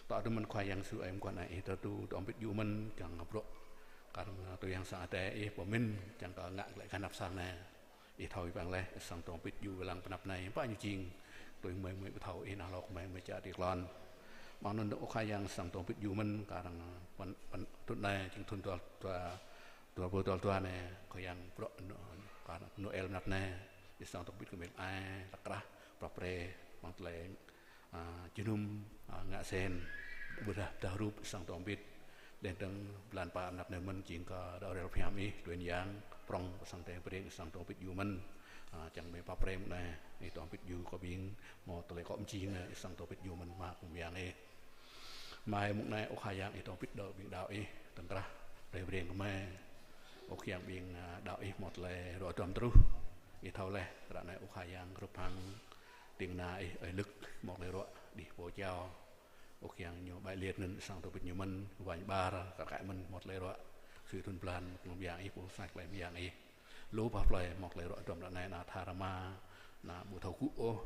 Dŏ dơ̆ng mơ̆n Khua Yang Yêsu ơi mơguah anai Ih dŏ tu, dŏ hơbĭt yơh mơ̆n, čang bruă, kar hăng tui hăng sang Ơi Adai Ih pơmĭn, čang kơ ngă glaĭ kơ anăp sang anai. Ih thâo Ih păng laih, Ih sang dŏ hơbĭt yơh wai lăng pơ anăp anai, pă ñu jing, tui gơmơi gơmơi ƀu thâo, Ih nao hlâo kơ gơmơi, gơmơi čă tui klon. Mơ̆ng anŭn ơ Khua Yang sang tŏng pĭt yŭ mơ̆n, kar hăng păn, păn, thŭn anai, jing thŭn dua, dua, dua rơbâo dua pluh dua anai, Khua Yang prŏ anŭn, kar hăng Noel mơnăp anai, sang tŏng pĭt kơ mĕt ai, lăk krah, prăp pre, mơ̆ng tơlơi, a, jơnum, a, ngă sen, ƀôdah dah rup sang tŏng pĭt, đen dơ̆ng blan pă mơnăp anai mơ̆n jing kơ ră rel phiam ih, tuen yang, prŏng, sang tơlơi breng, sang tŏng pĭt yŭ mơ̆n, a, čang mĕt prăp pre mơ̆ng anai, ih tŏng pĭt yŭ kơ ƀing, hmâo tơlơi kŏ mơjing anai, sang tŏng pĭt yŭ mơ̆n mă kơ mơyang ih. Mơ̆ng anai ơ Khua Yang ih tŏng pĭt đơ ƀing đaŏ ih, tơ̆ng krah, brơi breng kơ mơi. Ơ Khua Yang ƀing, a, đaŏ ih hmâo tơlơi ruă duăm truh. Ih thâo laih, ră anai ơ Khua Yang hrup hăng ding kơna ih ơi Lưk hmâo tơlơi ruă đih pô čao. Ơ Khua Yang ñu ƀai liêt anŭn sang tŏng pĭt ñu mơ̆n, wañ ƀar, kar kaĭ mơ̆n hmâo tơlơi ruă. Sui thŭn blan, kơ mơyang ih pô sač tơlơi mơyang ih. Lu pă plơi hmâo tơlơi ruă duăm ră anai, ană tha rơma, ană ƀu thâo gŭ ôh,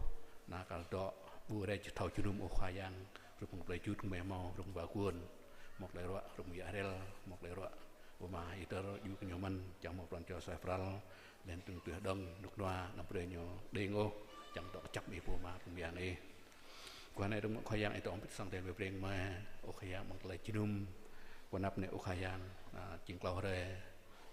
ană kar dŏ, ƀu rai či thâo jơnum ơ Khua Yang, hrup hăng plơi Jut kơ mơi hmâo, hrup hăng Wa Gun, hmâo tơlơi ruă, hrup hăng Yă Hrel, hmâo tơlơi ruă, ơ Ama ih tơl yŭ kơ ñu mơ̆n, čang hmâo pran jua suaih pral, đen dơ̆ng tuih đơ̆ng, rơnŭk rơnua, anăm brơi ñu đing ôh, čang dŏ kơjăp ih pô mă kơ mơyang ih. Guah anai dơ̆ng mơ̆ Khua Yang ih tŏng pĭt sang tơlơi breng mơi, ơ Khua Yang mơ̆ng tơlơi jơnum. Guah anăp anai ơ Khua Yang, a, jing klâo hrơi.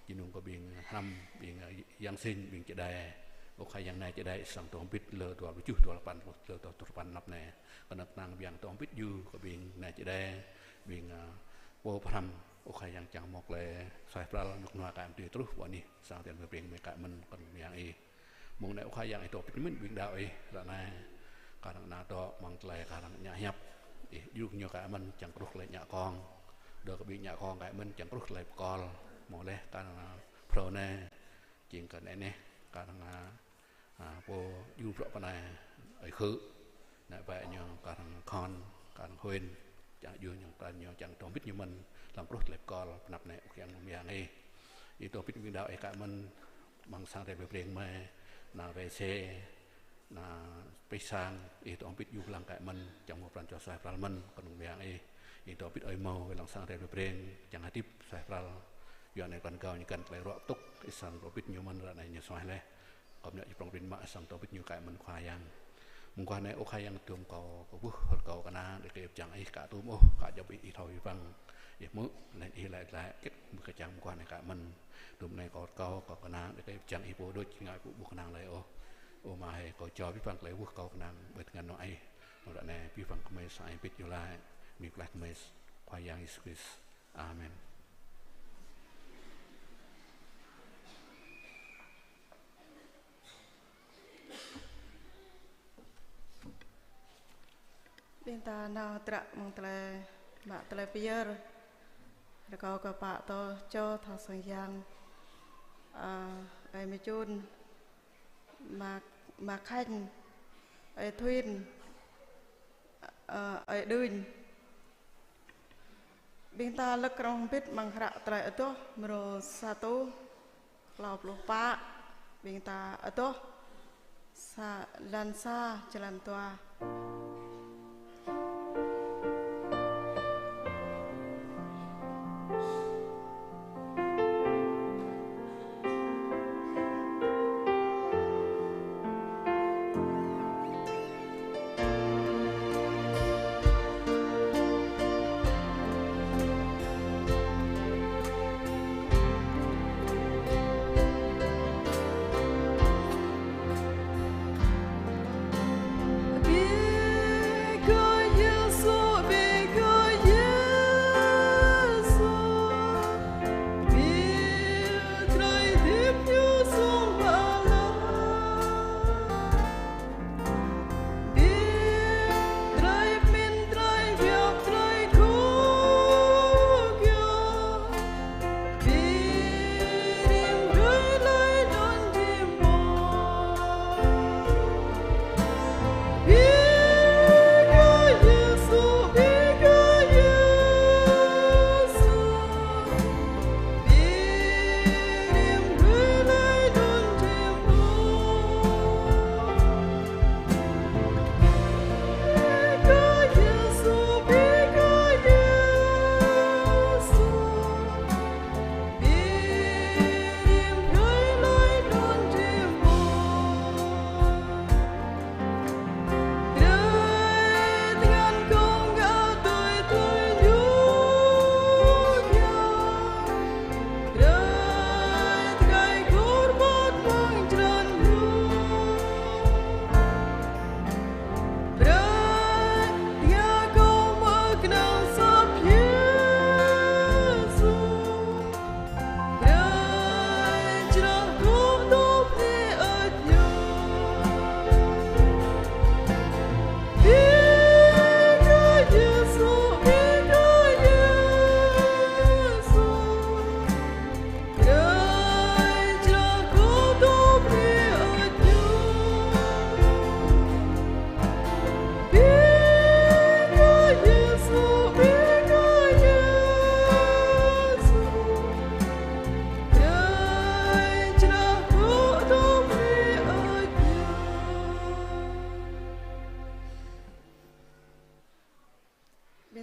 Jơnum kơ ƀing hrăm, ƀing, a, Yang Sĭn, ƀing čơđai. Ơ Khua Yang nai čơđai sang tŏng pĭt lơ dua pluh tơjuh, dua pluh dua păn, lơ dua pluh dua păn anăp anai. Kơnơ̆ng kơnang ƀing tŏng pĭt yŭ kơ ƀing nai čơđai, ƀing, a, pô pơhrăm. Ơ Khua Yang čang hmâo tơlơi suaih pral, rơnŭk rơnua kaĭ mơ̆n tui truh, ƀơi anih sang tơlơi breng mơi kaĭ mơ̆n kơ mơyang ih. Mơ̆ng anai ơ Khua Yang ih tŏng pĭt mơ̆n ƀing đaŏ ih ră anai. Kar hăng ană dŏ mơ̆ng tơlơi kar hăng ñă hiăp. Ih djru kơ ñu kaĭ mơ̆n čang kruh tơlơi ñă kông. Đơ kơ ƀing ñă kông kaĭ mơ̆n čang kruh tơlơi pơkol. Hmâo laih kar hăng phrâo anai. Jing kơ anai neh kar hăng, a, pô djru prŏ pơ anai ơi Khư. Ană bă ñu kar hăng Khon, kar hăng Huên. Čang djru ñu kar ñu čang tŏng pĭt ñu mơ̆n lăm kruh tơlơi pơkol pơ anăp anai ơ Khua Yang mơyang ih. Ih tŏng pĭt ƀing đaŏ ih kaĭ mơ̆n, mơ̆ng sang tơlơi breng mơi, ană Rê Sê, ană Pih Sang, ih tŏng pĭt yŭ lăng kaĭ mơ̆n, čang hmâo pran jua suaih pral mơ̆n, kơnơ̆ng mơyang ih. Ih tŏng pĭt ơi Mâo, lăng sang tơlơi breng, čang hơdip suaih pral, yua anai kăn gao ñu găn tơlơi ruă tŭk, ih sang tŏng pĭt ñu mơ̆n ră anai ñu suaih laih. Kâo mơñă či prŏng prin mă sang tŏng pĭt ñu kaĭ mơ̆n Khua Yang. Mơguah anai ơ Khua Yang dŏ kâo, kâo ƀuh, hơr kâo kơnang, đĭ kơ pơčang ih ka tŭm ôh, ka djŏp ih, ih thâo ih păng. Ih hmư̆, laih ih laĭ laĭ, kĭt mơ̆ kơ čang mơguah anai kaĭ mơ̆n. Tŭm anai kâo, kâo, kâo kơnang, đĭ kơ pơčang ih pô đôč, ngă kâo ƀu kơnang lơi ôh. Ơ Ama hơi, kâo jao abih bang tơlơi ƀuh kâo kơnang, ƀơi tơngan anŏ ih. Ră anai abih bang kơmơi sa ai pĭt yơh laĭ, mĭn klaih kơmơi Khua Yang Yêsu Krist. Amen. Ƀing ta nao tră mơ̆ng tơlơi, mă tơlơi pơyơr. Rơkâo kơ pă tŏ čô thâo sang yang, a, ơi Mê Čun, mă, mă Khanh, ơi Thuin, a, ơi Đưn. Ƀing ta lơ̆k rŏng hơbĭt amăng hră tơlơi adoh mrô sa rơtuh klâo pluh pă, ƀing ta adoh sa, lan sa, čơlan dua.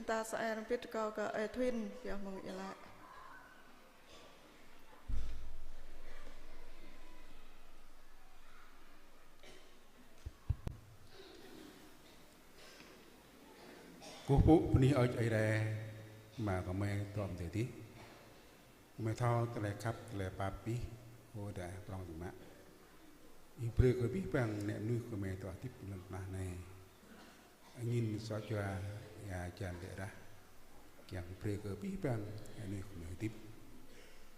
Ta sa ai rơmpit kâo kơ Ơi Thuyên, pioh mơ̆ng iâu laĭ. Kơkuh pơpŭ bơni hơơč Ơi Adai, Ama gơmơi dŏ amăng adai adih. Gơmơi thâo tơlơi khăp, tơlơi pap Ih, Ơ Adai prŏng biă mă. Ih brơi kơ abih bang ană mơnuih gơmơi dŏ hơdip lŏn tơnah anai. Angin suă jua, ia hơjan lê̆ rah. Kiăng brơi kơ abih bang ană mơnuih gơmơi hơdip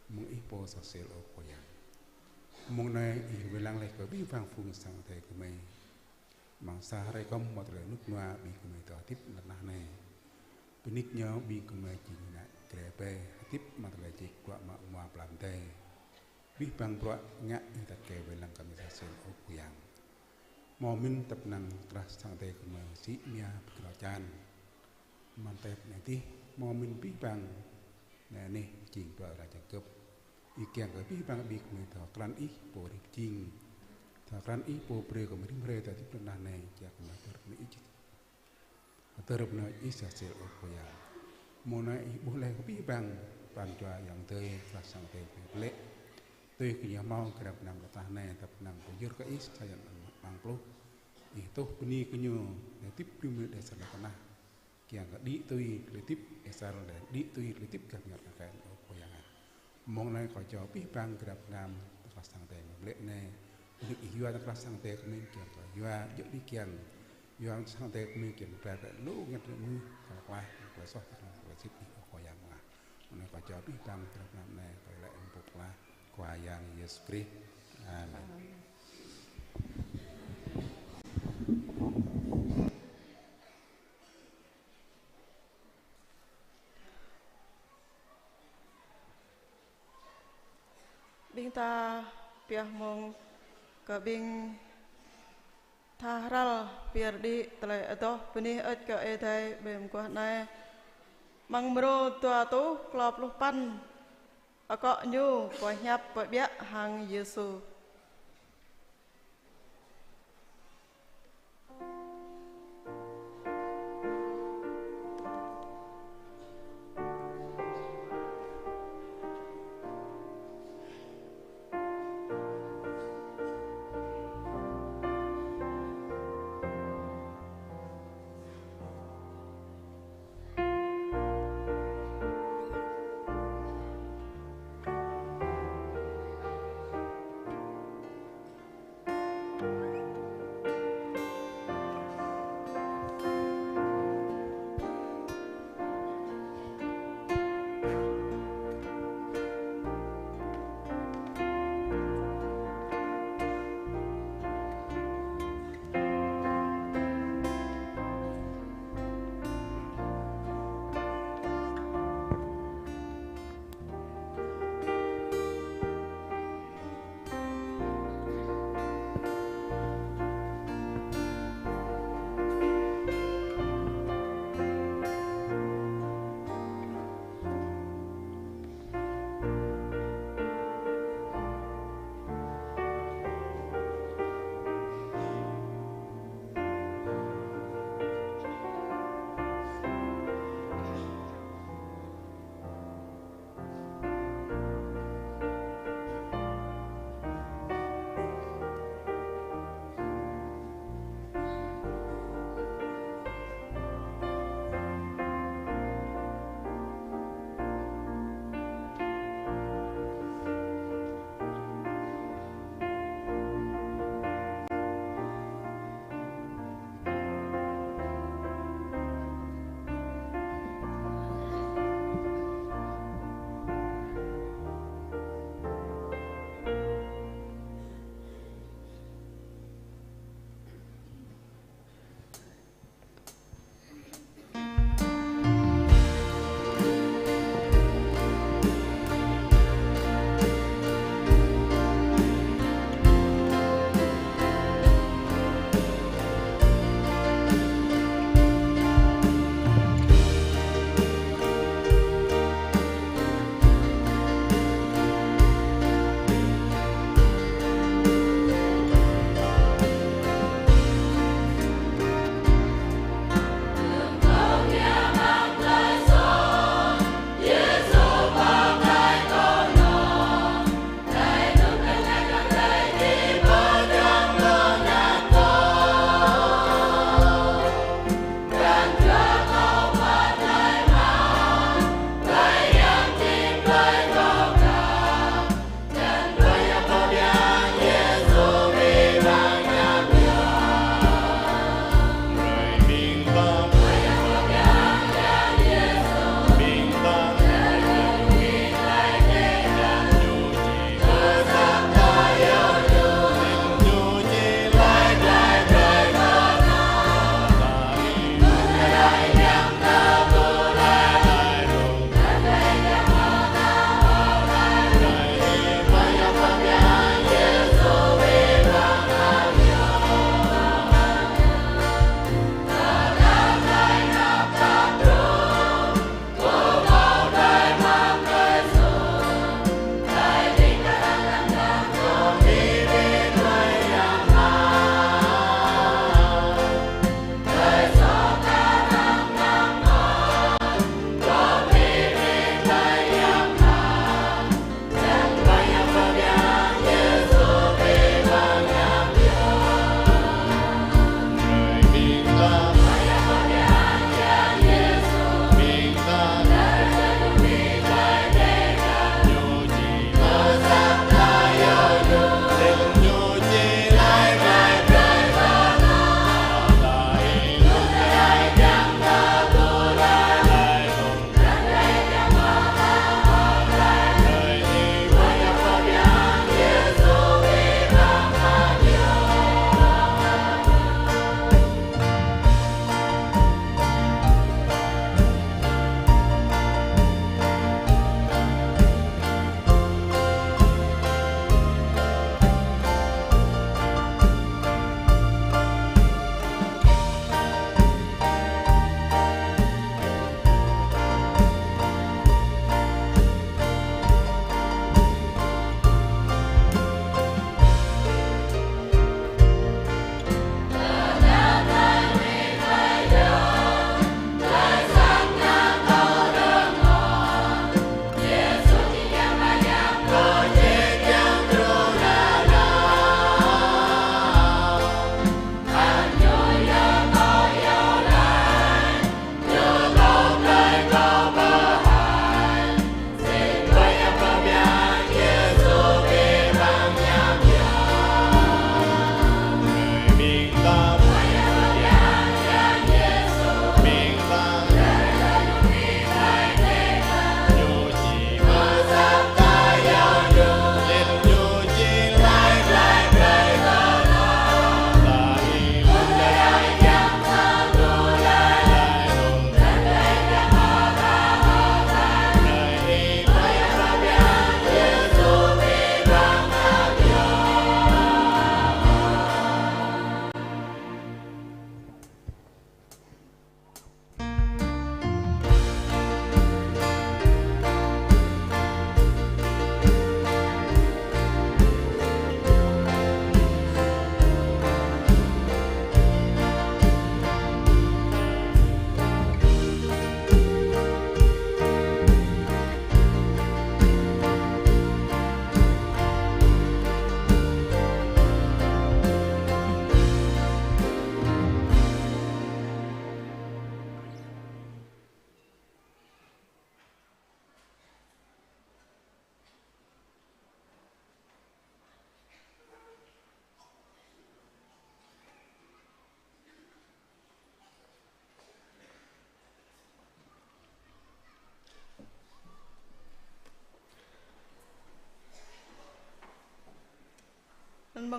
mơ̆ng Ih pô sa sel, Ơ Khua Yang. Mông anai Ih wai lăng laih kơ abih bang phung sang Adai gơmơi. Amăng sa hrơi kơm mơ̆ tơlơi rơnŭk rơnua ƀing gơmơi dŏ hơdip lŏn tơnah anai. Bơni kơ ñu ƀing gơmơi jing ană krê ƀe hơdip amăng tơlơi čih bruă mă mua pơlăm Adai. Abih bang bruă ngă Ih tăt kơ wai lăng kơ gơmơi sa sel, Ơ Khua Yang. Hmâo mĭn tăp năng krah sang Adai gơmơi sĭ mia pơkơnơ̆ng čan. Mơ̆ng tơlơi anai adih, hmâo mĭn abih bang anai anih jing bruă ră jăng gơ̆p. Ih kiăng kơ abih bang ƀing gơmơi thâo krăn Ih pô rĭm čing. Thâo krăn Ih pô brơi kơ gơmơi rĭm hrơi dŏ hơdip lŏn tơnah anai, kiăng kơ gơmơi hơdơr bơnai Ih sa sel, Ơ Khua Yang. Mông anai Ih ƀuh laih kơ abih bang pran jua ayŏng adơi, krah sang Adai gơmơi pơlĕ. Tui kơ ñu hmâo grăp gơnam lŏn tơnah anai, tăp năng pơyơr kơ Ih sa yang amăng pluh. Ih tuh bơni kơ ñu, anai hơdip rĭm hrơi dêh sa lŏn tơnah. Kiăng kơ đĭ tui tơlơi hơdip asar lĕ, đĭ tui tơlơi hơdip gah ñăt kơ kơnang, Ơ Khua Yang ah. Mông anai kâo jao abih bang grăp gơnam tơlơi sang Adai mơ̆ng ƀlĕ anai. Bơni Ih yua tơlơi sang Adai kơ gơmơi kiăng kơ yua djơ̆ đĭ kiăng. Yua tơlơi sang Adai kơ gơmơi kiăng kơ pơklaih lu ngăt lu mơnuih, kơ pơklaih, kơ soh, kơ tơlơi sĭt Ih, Ơ Khua Yang ah. Mông anai kâo jao abih bang grăp gơnam anai, kâo laĭ mơ̆ng pơklaih Khua Yang Yêsu Krist. Amen. Ƀing ta pioh mơ̆ng kơ ƀing tha hrăl pơyơr đĭ tơlơi adoh bơni hơơč kơ Ơi Adai ƀơi mơguah anai. Amăng mrô dua rơtuh klâo pluh păn. Akŏ ñu pơhiăp pơƀiă hăng Yêsu.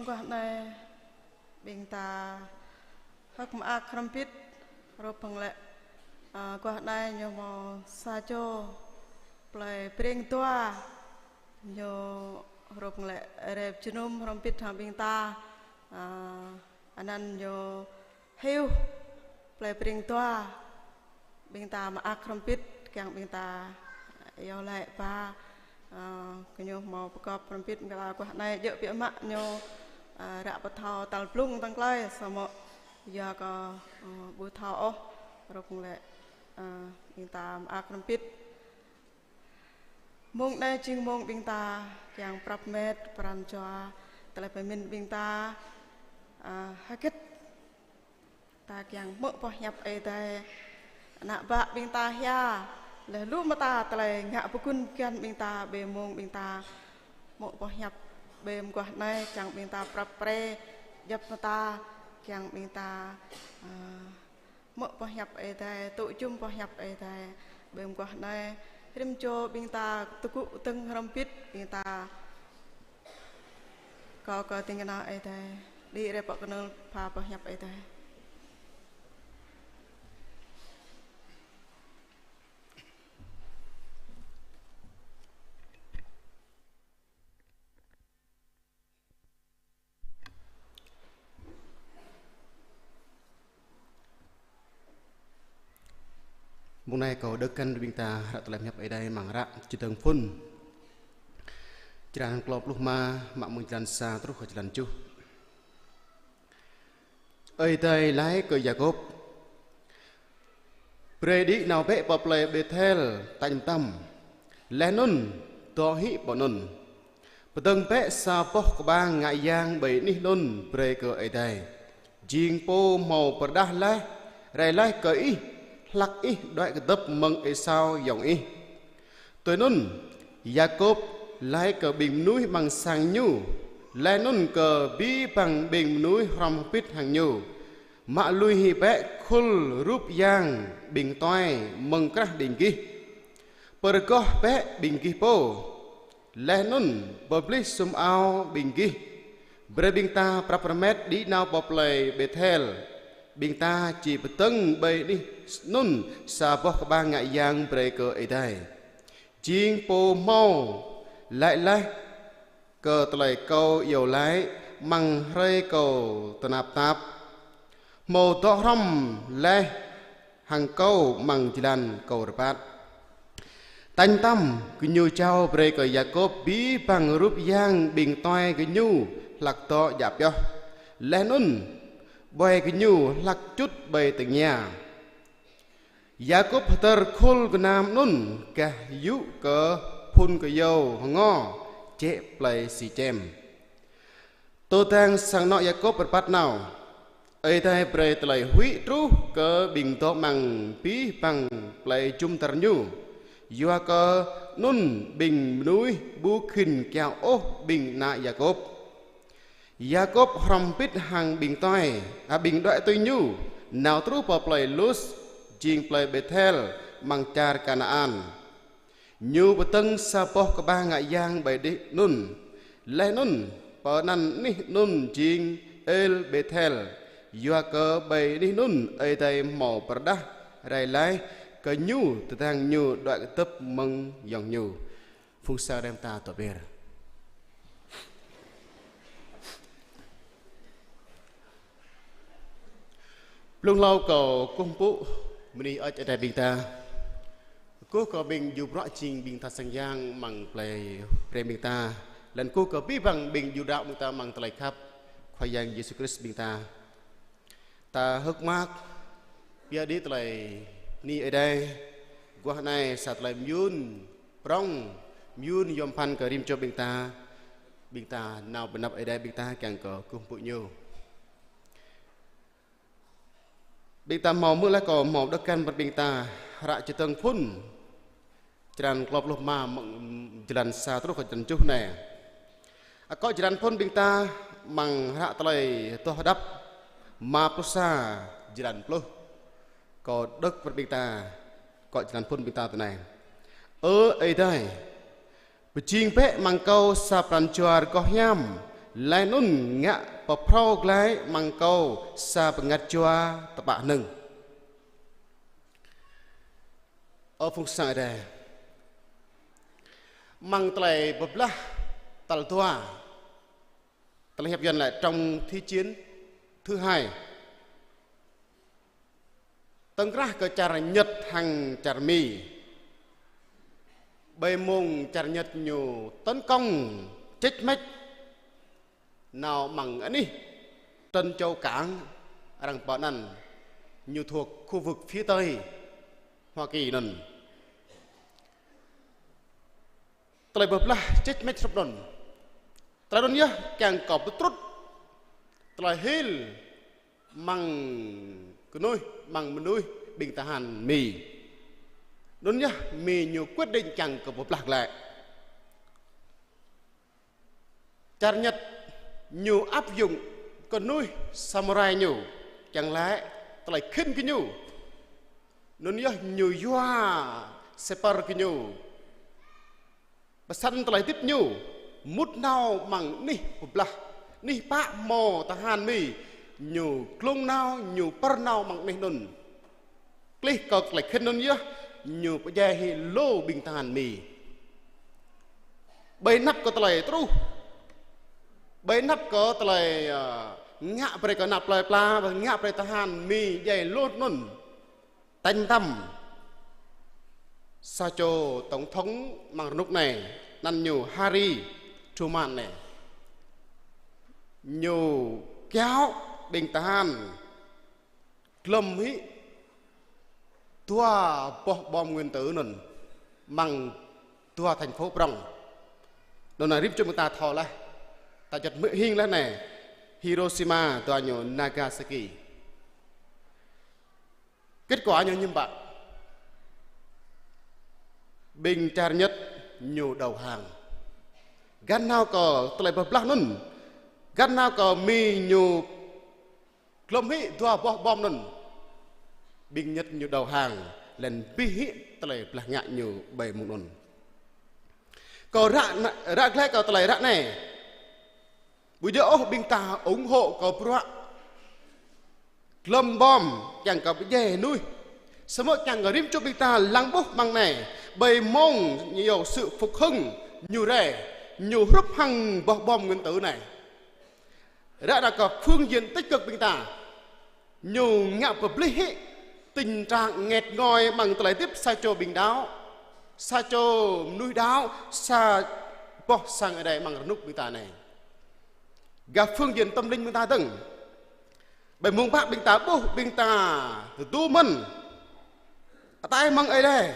Guah anai ƀing ta hơ̆k mơak hrŏm hơbĭt, hrup hăng lĕ, a, guah anai ñu hmâo sa čô plei Breng Dua, ñu hrup hăng lĕ rai jơnum hrŏm hơbĭt hăng ƀing ta, a, anăn ñu Hiu plei Breng Dua, ƀing ta mơak hrŏm hơbĭt, kiăng ƀing ta iâu laĭ ba, a, kơ ñu hmâo pơgop hrŏm hơbĭt, ƀing ta guah anai djơ̆ biă mă ñu, a, ră pơthâo tal blung tơ̆ng tơlơi, samơ̆ yua kơ, a, ƀu thâo ôh, hrup hăng lĕ, a, ƀing ta mơak hrŏm hơbĭt. Mông anai jing mông ƀing ta kiăng prăp met pran jua tơlơi pơmĭn ƀing ta, a, hơget ta kiăng hmư̆ boh hiăp Ơi Adai. Ană bă ƀing ta hia, laih lu mơta tơlơi ngă pơgun kian ƀing ta, ƀơi mông ƀing ta hmư̆ boh hiăp ƀơi mơguah anai, čang ƀing ta prăp pre djŏp mơta, kiăng ƀing ta, a, hmư̆ boh hiăp Ơi Adai, tŭ jum boh hiăp Ơi Adai. Ƀơi mơguah anai, rĭm čô ƀing ta tơgŭ dơ̆ng hrŏm hơbĭt, ƀing ta kâo kơ ding kơna Ơi Adai, đĭ rai pơ kơnơ̆ng pha boh hiăp Ơi Adai. Mông anai kâo đŏk kăn ƀing ta hră tơlơi pơhiăp Ơi Adai amăng hră Čơdơ̆ng Phŭn, črăn klâo pluh rơma, mă mơ̆ng jơlan sa truh kơ jơlan tơjuh. Ơi Adai laĭ kơ Yakôb: Brơi đĭ nao bĕ pơ plei Bêthel tañ mơtam, laih anŭn dŏ hĭ pơ anŭn. Pơdơ̆ng bĕ sa boh kơƀang ngă yang ƀơi anih anŭn brơi kơ Ơi Adai, jing Pô hmâo pơrơđah laih, rai laih kơ ih, hlăk ih đuaĭ kơdơ̆p mơ̆ng Êsau ayŏng ih. Tui anŭn, Yakôb laĭ kơ ƀing mơnuih amăng sang ñu, laih anŭn kơ abih bang ƀing mơnuih hrŏm hơbĭt hăng ñu: Mă lui hĭ bĕ khul rup yang ƀing tuai mơ̆ng krah ƀing gih. Pơrơgoh bĕ ƀing gih pô, laih anŭn pơblih sum ao ƀing gih. Brơi ƀing ta prăp rơmet đĭ nao pơ plei Bêthel, ƀing ta či pơdơ̆ng ƀơi anih anŭn sa boh kơƀang ngă yang brơi kơ Ơi Adai, jing Pô hmâo laĭ laih kơ tơlơi kâo iâu laĭ amăng hrơi kâo tơnap tap, hmâo dŏ hrŏm laih hăng kâo amăng jơlan kâo rơbat. Tañ mơtam, gơñu jao brơi kơ Yakôb abih bang rup yang ƀing tuai gơñu hlăk dŏ djă pioh, laih anŭn ƀuai gơñu hlăk čut ƀơi tơngia. Yakôb hơdơr khul gơnam anŭn gah yŭ kơ phŭn kơyâo hơngo jĕ plei Sičem. Tơdang sang anŏ Yakôb rơbat nao, Ơi Adai brơi tơlơi huĭ truh kơ ƀing dŏ amăng abih bang plei jum dar ñu, yua kơ anŭn ƀing mơnuih ƀu khĭn kiaŏ ôh ƀing ană Yakôb. Yakôb hrŏm hơbĭt hăng ƀing tuai, a, ƀing đuaĭ tui ñu, nao truh pơ plei Lus, jing plei Bêthel, amăng čar Kanaan. Ñu pơdơ̆ng sa boh kơƀang ngă yang ƀơi anih anŭn, laih anŭn pơanăn anih anŭn jing El Bêthel, yua kơ ƀơi anih anŭn Ơi Adai hmâo pơrơđah rai laih kơ ñu tơdang ñu đuaĭ kơdơ̆p mơ̆ng ayŏng ñu. Phung sang rem ta tŏ ber. Blung hlâo kâo kơkuh pơpŭ bơni hơơč Ơi Adai ƀing ta. Kơkuh kơ ƀing djru bruă jing ƀing tha sang yang amăng plei Breng ƀing ta. Laih anŭn kơkuh kơ abih bang ƀing djru đaŏ ƀing ta amăng tơlơi khăp Khua Yang Yêsu Krist ƀing ta. Ta hơ̆k mơak pơyơr đĭ tơlơi bơni Ơi Adai. Guah anai sa tơlơi mơyŭn prŏng, mơyŭn yom pơphan kơ rĭm čô ƀing ta. Ƀing ta nao pơ anăp Ơi Adai ƀing ta kiăng kơ kơkuh pơpŭ ñu. Ƀing ta hmâo hmư̆ laih kâo hmâo đŏk kăn brơi ƀing ta hră Čơdơ̆ng Phŭn, črăn klâo pluh rơma mơ̆ng jơlan sa truh kơ jơlan tơjuh anai. Akŏ jơlan phŭn ƀing ta amăng hră Tơlơi Adoh Hơđăp rơma pluh sa, jơlan pluh. Kâo đŏk brơi ƀing ta akŏ jơlan phŭn ƀing ta tui anai: Ơ Ơi Adai, pơjing bĕ amăng kâo sa pran jua rơgoh hiam, Laih anŭn ngă pơphrâo glaĭ amăng kâo sa bơngăt jua tơpă hơnơ̆ng. Ơ phung sang Ơi Adai, amăng tơlơi pơblah tal dua, tơlơi hiăp Yuan lĕ trong Thế chiến thứ hai, tơ̆ng krah kơ čar Nhật hăng čar Mi. Ƀơi mông čar Nhật ñu tấn công čĕč mĕč nao amăng anih trấn Châu Cảng, arăng pơanăn, ñu thuộc khu vực phía Tây Hoa Kỳ anŭn. Tơlơi pơblah čĕč mĕč hrup anŭn. Tơlơi anŭn yơh kiăng kơ pơtrŭt tơlơi hil amăng kơnuih, amăng mơnuih ƀing tơhan Mi. Anŭn yơh Mi ñu quyết định kiăng kơ pơblah glaĭ. Čar Nhật ñu áp dụng kơnuih samurai ñu, kiăng laĭ tơlơi khĭn kơ ñu. Anŭn yơh ñu yua sniper kơ ñu pơsăn tơlơi hơdip ñu, mŭt nao amăng anih pơblah, anih pă hmâo tơhan Mi, ñu glông nao, ñu pơr nao amăng anih anŭn. Klih kơ tơlơi khĭn anŭn yơh, ñu pơdjai hĭ lu ƀing tơhan Mi. Ƀơi anăp kơ tơlơi truh, ƀơi anăp kơ tơlơi, ơ, ngă brơi kơ anăp plơi pla, ngă brơi tơhan Mi djai lu anŭn, tañ tăm sa čô tổng thống amăng rơnŭk anai, anăn ñu Harry Truman anai. Ñu kiaŏ ƀing tơhan glŏm hĭ dua boh bom nguyên tử anŭn amăng dua thành phố prŏng. Anŭn anai rĭm čô ƀing ta thâo laih, ta juăt hmư̆ hing laih anai, Hiroshima dua ñu Nagasaki. Kết quả ñu hiư̆m pă? Ƀing čar Nhật ñu đầu hàng. Găn nao kơ tơlơi pơblah anŭn, găn nao kơ Mi ñu glŏm hĭ dua boh bom anŭn, ƀing Nhật ñu đầu hàng, laih anŭn abih hĭ tơlơi pơblah ngă ñu ƀơi mông anŭn. Kơ ră, ră glaĭ kơ tơlơi ră anai, ƀu djơ̆ ôh ƀing ta ủng hộ kơ bruă glŏm bom kiăng kơ pơdjai mơnuih. Samơ̆ kiăng kơ rĭm čô ƀing ta lăng ƀuh amăng anai, ƀơi mông ñu yua sự phục hưng ñu rai, ñu hrup hăng boh bom nguyên tử anai. Ră anai kơ phương diện tích cực ƀing ta, ñu ngă pơplih hĭ tình trạng nghẹt ngòi amăng tơlơi hơdip sa čô ƀing đaŏ, sa čô mơnuih đaŏ, sa boh sang Ơi Adai amăng rơnŭk ƀing ta anai. Gah phương diện tâm linh ƀing ta dơ̆ng. Ƀơi mông pă ƀing ta ƀuh, ƀing ta tơdu mơ̆n ataih mơ̆ng Ơi Adai.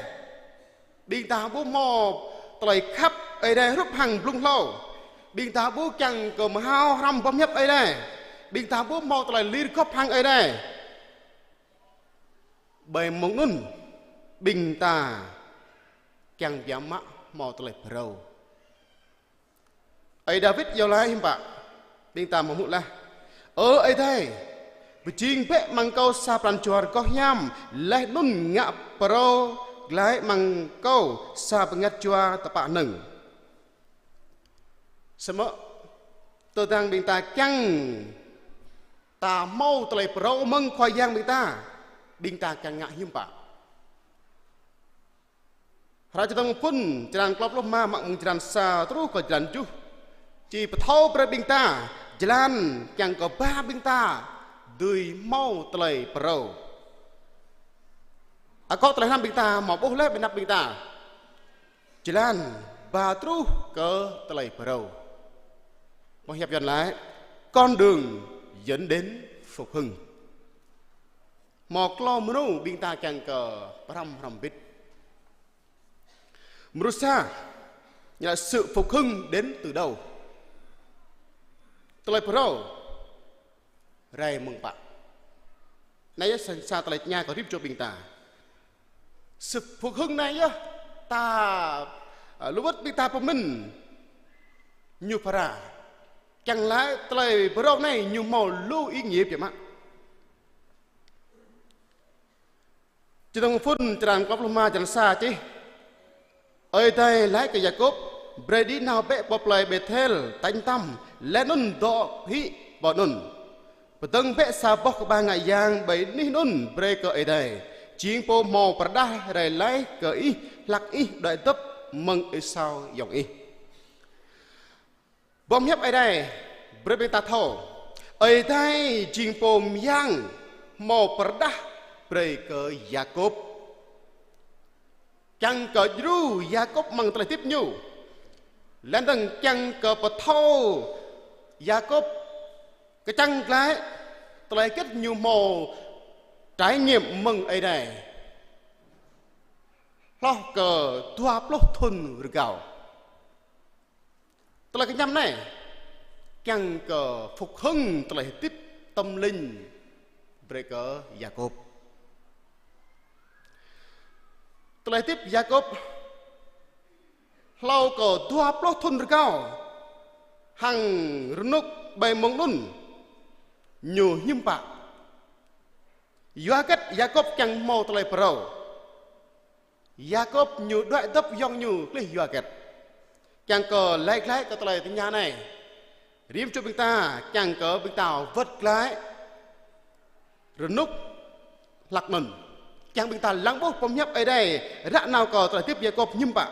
Ƀing ta ƀu hmâo tơlơi khăp Ơi Adai hrup hăng blung hlâo. Ƀing ta ƀu kiăng kơ mơhao hrăm boh hiăp Ơi Adai. Ƀing ta ƀu hmâo tơlơi lir gŏp hăng Ơi Adai. Ƀơi mông anŭn, ƀing ta kiăng biă mă hmâo tơlơi phrâo. Ơi Dawid iâu laĭ hiư̆m pă, ƀing ta hmâo hmư̆ laih: Ơ Ơi Adai, pơjing bĕ amăng kâo sa pran jua rơgoh hiam, laih anŭn ngă phrâo glaĭ amăng kâo sa bơngăt jua tơpă hơnơ̆ng. Samơ̆ tơdang ƀing ta kiăng ta hmâo tơlơi phrâo mơ̆ng Khua Yang ƀing ta, ƀing ta kiăng ngă hiư̆m pă? Hră Čơdơ̆ng Phŭn, črăn klâo pluh rơma, mă mơ̆ng črăn sa truh kơ črăn tơjuh, či pơthâo brơi ƀing ta jơlan kiăng kơ ba ƀing ta dưi hmâo tơlơi phrâo. Akŏ tơlơi hrăm ƀing ta hmâo ƀuh laih ƀơi anăp ƀing ta. Jơlan ba truh kơ tơlơi phrâo. Boh hiăp Yuan laĭ: Con đường dẫn đến phục hưng. Hmâo klâo mrô ƀing ta kiăng kơ pơhrăm hrŏm hơbĭt. Mrô sa, nghĩa là sự phục hưng đến từ đâu? Tơlơi phrâo rai mơ̆ng pă? Anai yơh sa, sa tơlơi tơña kơ rĭm čô ƀing ta. Sự phục hưng anai yơh ta, ơ, lu wơ̆t ƀing ta pơmĭn ñu phara. Kiăng laĭ tơlơi phrâo anai ñu hmâo lu ý nghĩa biă mă. Čơdơ̆ng Phŭn črăn klâo pluh rơma, črăn sa čih: Ơi Adai laĭ kơ Yakôb: Brơi đĭ nao bĕ pơ plơi Bêthel tañ tăm, laih anŭn dŏ hĭ pơ anŭn. Pơdơ̆ng bĕ sa boh kơƀah ngă yang ƀơi anih anŭn brơi kơ Ơi Adai, jing pô hmâo pơrơđah rai laih kơ ih hlăk ih đuaĭ dŏp mơ̆ng Êsau ayŏng ih. Boh hiăp Ơi Adai brơi ƀing ta thâo, Ơi Adai jing pô mơyang hmâo pơrơđah brơi kơ Yakôb. Kiăng kơ djru Yakôb amăng tơlơi hơdip ñu. Laih dơ̆ng kiăng kơ pơthâo Yakôb kơčăng glaĭ tơlơi hơget ñu hmâo trải nghiệm mơ̆ng Ơi Adai hloh kơ dua pluh thŭn rơgao. Tơlơi kơñăm anai kiăng kơ phục hưng tơlơi hơdip tâm linh brơi kơ Yakôb. Tơlơi hơdip Yakôb hlâo kơ dua pluh thŭn rơgao, hăng rơnŭk ƀơi mông anŭn ñu hiư̆m pă. Yua hơget Yakôb kiăng hmâo tơlơi phrâo. Yakôb ñu đuaĭ dŏp ayŏng ñu klih yua hơget. Kiăng kơ laĭ glaĭ kơ tơlơi tơña anai, rĭm čô ƀing ta kiăng kơ ƀing ta wơ̆t glaĭ rơnŭk hlăk anŭn. Kiăng ƀing ta lăng ƀuh boh hiăp Ơi Adai ră nao kơ tơlơi hơdip Yakôb hiư̆m pă.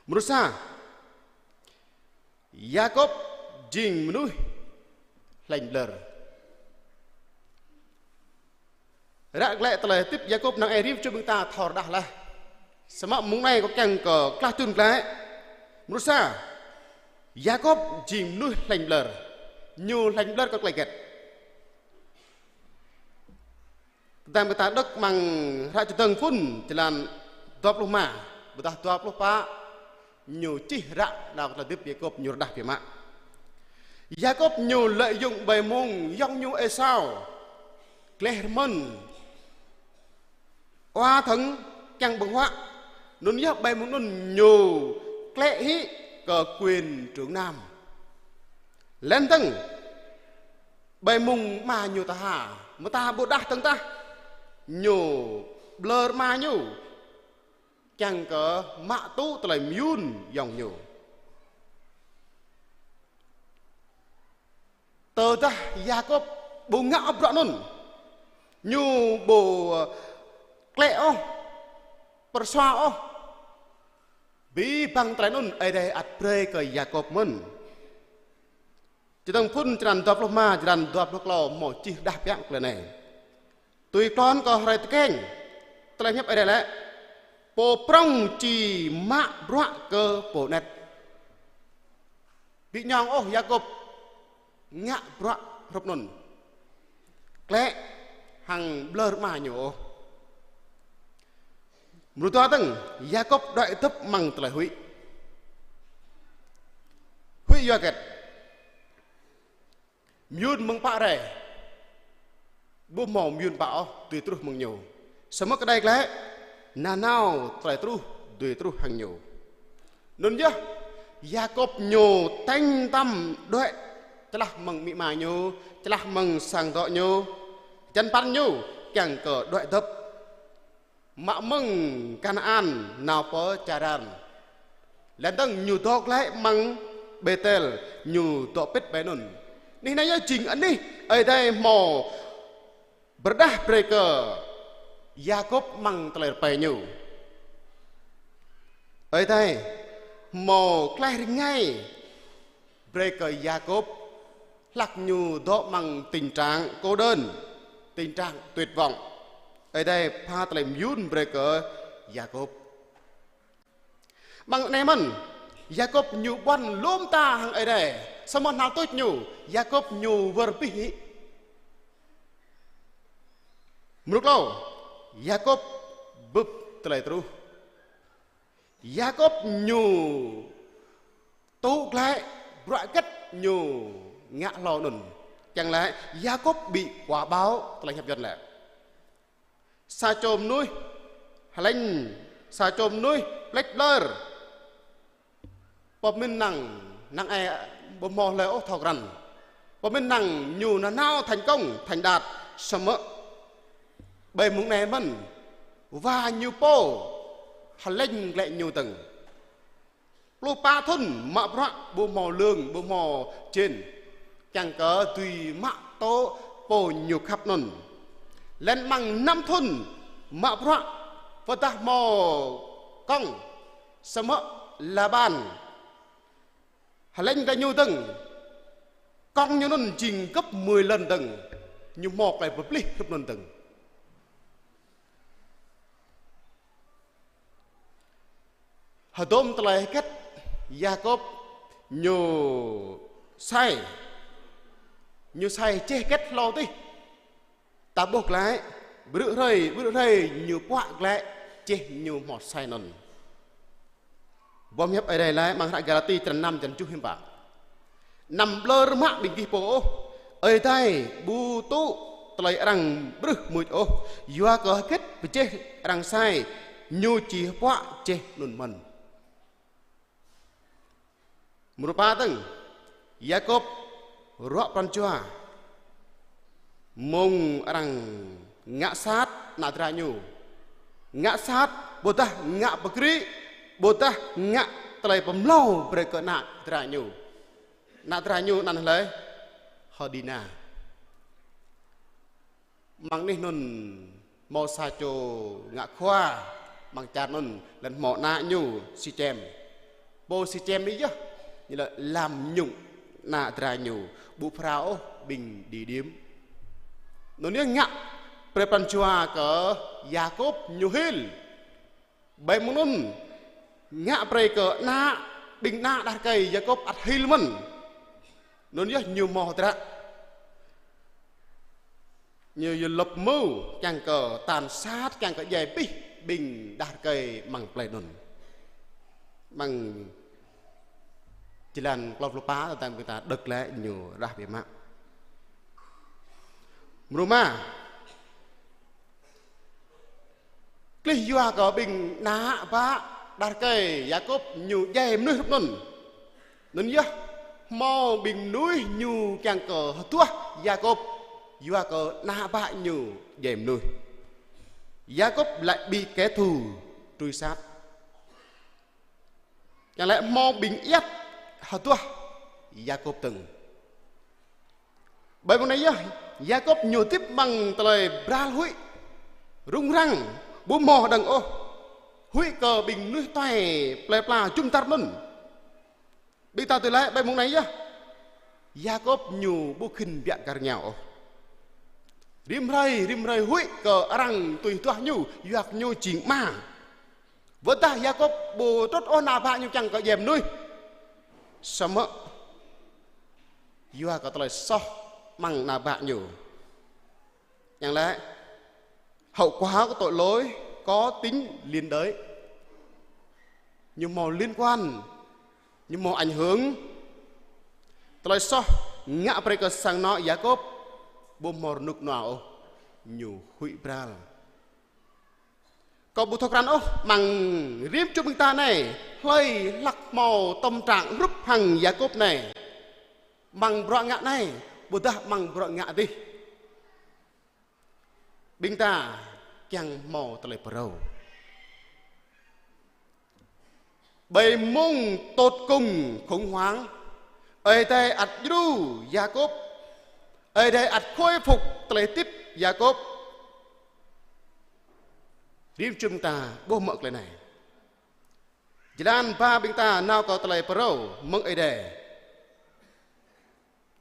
Mrô sa, Yakôb jing mơnuih hlĕng ƀlơr. Ră glaĭ tơlơi hơdip Yakôb năng ai rĭm čô ƀing ta thâo rơđah laih. Samơ̆ mông anai kâo kiăng kơ klah čun glaĭ. Mrô sa, Yakôb jing mơnuih hlĕng ƀlơr. Ñu hlĕng ƀlơr kơ tơlơi hơget? Tơdang ƀing ta đŏk amăng hră Čơdơ̆ng Phŭn, jơlan dua pluh rơma, ƀôdah dua pluh pă, ñu čih ră nao kơ tơlơi hơdip Yakôb ñu rơđah biă mă. Yakôb ñu lợi dụng ƀơi mông ayŏng ñu Êsau gleh rơmơ̆n, oa thơ̆ng kiăng ƀơ̆ng huă, anŭn yơh ƀơi mông anŭn ñu klĕ hĭ kơ quyền trưởng nam. Laih dơ̆ng ƀơi mông ama ñu tha, mơta ƀu đah tơ̆ng tah, ñu ƀlơr ama ñu, kiăng kơ mă tŭ tơlơi mơyŭn ayŏng ñu. Tơdah Yakôb ƀu ngă bruă anŭn, ñu ƀu klĕ ôh, pơrsua ôh, abih bang tơlơi anŭn Ơi Adai ăt brơi kơ Yakôb mơ̆n. Čơdơ̆ng Phŭn črăn dua pluh rơma, črăn dua pluh klâo hmâo čih rơđah biă tơlơi anai. Tui klon kơ hrơi tơkeng, tơlơi hiăp Ơi Adai laĭ: Pô prŏng či mă bruă kơ pô anet. Ƀu ñong ôh Yakôb ngă bruă hrup anŭn, klĕ hăng ƀlơr ama ñu ôh. Mrô dua dơ̆ng, Yakôb đuaĭ dŏp amăng tơlơi huĭ. Huĭ yua hơget? Mơyŭn mơ̆ng pă rai, ƀu hmâo mơyŭn pă ôh dưi truh mơ̆ng ñu. Samơ̆ kơđai glaĭ, nanao tơlơi truh dưi truh hăng ñu. Anŭn yơh, Yakôb ñu tĕng tăm đuaĭ čơlah mơ̆ng amĭ ama ñu, čơlah mơ̆ng sang dŏ ñu, čăn păn ñu, kiăng kơ đuaĭ dŏp mă mơ̆ng Kanaan nao pơ Čaran. Laih dơ̆ng ñu dŏ glaĭ amăng Bêtel, ñu dŏ pĭt ƀơi anŭn. Anih anai yơh jing anih Ơi Adai hmâo pơrơđah brơi kơ Yakôb amăng tơlơi rơpơi ñu. Ơi Adai hmâo klaih rơngai brơi kơ Yakôb, hlăk ñu dŏ amăng tình trạng cô đơn, tình trạng tuyệt vọng. Ơi Adai pha tơlơi mơyŭn brơi kơ Yakôb. Amăng anai mơ̆n, Yakôb ñu ƀuăn lŏm ta hăng Ơi Adai, samơ̆ hnal tuč ñu, Yakôb ñu wơr bĭt hĭ. Mrô klâo, Yakôb bưp tơlơi truh. Yakôb ñu tŭ glaĭ bruă hơget ñu ngă hlâo anŭn. Kiăng laĭ Yakôb bị quả báo, tơlơi hiăp Yuan laĭ. Sa čô mơnuih hlĕng, sa čô mơnuih plĕč ƀlơr. Pơmĭn năng, năng ai ƀu hmâo hlơi ôh thâo krăn. Pơmĭn năng ñu nanao thành công, thành đạt, samơ̆ ƀơi mông anai mơ̆n, wa ñu pô hlĕng glaĭ ñu dơ̆ng. Pluh pă thŭn mă bruă ƀu hmâo lương, ƀu hmâo jên. Kiăng kơ dưi mă tŏ pô ñu khăp anŭn. Laih anŭn amăng năm thŭn mă bruă, wơ̆t dah hmâo kŏng, samơ̆ Laban hlĕng kơ ñu dơ̆ng. Kŏng ñu anŭn jing gấp mười lần dơ̆ng. Ñu hmâo tơlơi pơplih hrup anŭn dơ̆ng. Hơdôm tơlơi hơget Yakôb ñu sai, ñu sai čeh hơget hlâo adih. Ta ƀuh glaĭ, ƀrư̆ hrơi, ƀrư̆ hrơi ñu puă glaĭ, čeh ñu hmâo sai anŭn. Boh hiăp Ơi Adai laĭ amăng hră Galati črăn năm črăn tơjuh hiư̆m pă: Anăm ƀlŏr mă ƀing gih pô ôh. Ơi Adai ƀu tŭ tơlơi arăng brưh mưč ôh. Yua kơ hơget pơjeh arăng sai, ñu či puă jeh anŭn mơ̆n. Mrô pă dơ̆ng, Yakôb ruă pran jua. Mơ̆ng arăng ngă sat ană dra ñu. Ngă sat, ƀôdah ngă pơkrĭ, ƀôdah ngă tơlơi pơmlâo brơi kơ ană dra ñu. Ană dra ñu anăn hlơi? H'Dina. Amăng anih anŭn hmâo sa čô ngă khua amăng čar anŭn, laih anŭn hmâo ană ñu Sičem. Pô Sičem anai yơh, ñu laĭ lam nhŭng ană dra ñu, ƀu phara ôh ƀing đĭ điêm. Anŭn yơh ngă brơi pran jua kơ Yakôb ñu hil. Ƀơi mông anŭn ngă brơi kơ ană, ƀing ană đah rơkơi Yakôb ăt hil mơ̆n. Anŭn yơh ñu hmâo hơdră. Ñu yơh lŏp mơ̆ kiăng kơ tăn sat, kiăng kơ djai abih ƀing đah rơkơi amăng plei anŭn. Amăng jơlan klâo pluh pă tơdang ƀing ta đŏk glaĭ ñu rah biă mă. Mrô rơma. Klih yua kơ ƀing ană bă đah rơkơi Yakôb ñu djai mơnuih hrup anŭn. Anŭn yơh hmâo ƀing mơnuih ñu kiăng kơ hơduah Yakôb, yua kơ ană bă ñu djai mơnuih. Yakôb lại bị kẻ thù truy sát. Kiăng laĭ hmâo ƀing ayăt hơduah Yakôb dơ̆ng. Ƀơi mông anai yơh, Yakôb ñu hơdip amăng tơlơi bral huĭ, rŭng răng, ƀu hmâo hơđơ̆ng ôh. Huĭ kơ ƀing mơnuih tuai plơi pla jum dar anŭn. Ƀing ta tui laĭ ƀơi mông anai yơh, Yakôb ñu ƀu khĭn biă kar rơngiao ôh. Rĭm hrơi, rĭm hrơi huĭ kơ arăng tui hơduah ñu, yua kơ ñu jing ama. Wơ̆t dah Yakôb ƀu trŭt ôh ană bă ñu kiăng kơ djai mơnuih. Samơ̆ yua kơ tơlơi soh amăng ană bă ñu. Kiăng laĭ, hậu quả của tội lỗi có tính liên đới. Ñu hmâo liên quan, ñu hmâo ảnh hưởng. Tơlơi soh ngă brơi kơ sang anŏ Yakôb ƀu hmâo rơnŭk rơnua ôh, ñu huĭ bral. Kâo ƀu thâo krăn ôh, amăng rĭm čô ƀing ta anai, hlơi hlak hmâo tâm trạng hrup hăng Yakôb anai. Amăng bruă ngă anai, ƀôdah amăng bruă ngă adih. Ƀing ta kiăng hmâo tơlơi phrâo. Ƀơi mông tột cùng khủng hoảng, Ơi Adai ăt djru Yakôb, Ơi Adai ăt khôi phục tơlơi hơdip Yakôb. Rĭm čô ƀing ta ƀuh mơ̆ tơlơi anai. Jơlan ba ƀing ta nao kơ tơlơi phrâo mơ̆ng Ơi Adai.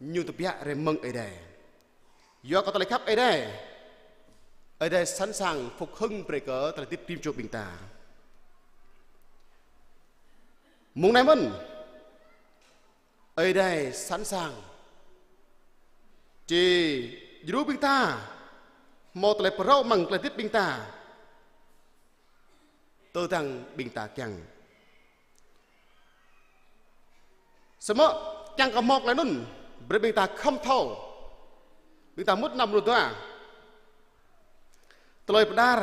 Ñu tơbiă rai mơ̆ng Ơi Adai. Yua kơ tơlơi khăp Ơi Adai, Ơi Adai sẵn sàng phục hưng brơi kơ tơlơi hơdip rĭm čô ƀing ta. Mông anai mơ̆n, Ơi Adai sẵn sàng či djru ƀing ta, hmâo tơlơi phrâo mơ̆ng tơlơi hơdip ƀing ta. Tơdang ƀing ta kiăng. Samơ̆ kiăng kơ hmâo tơlơi anŭn, brơi ƀing ta khŏm thâo. Ƀing ta mŭt năm mrô dua. Tơlơi pơđar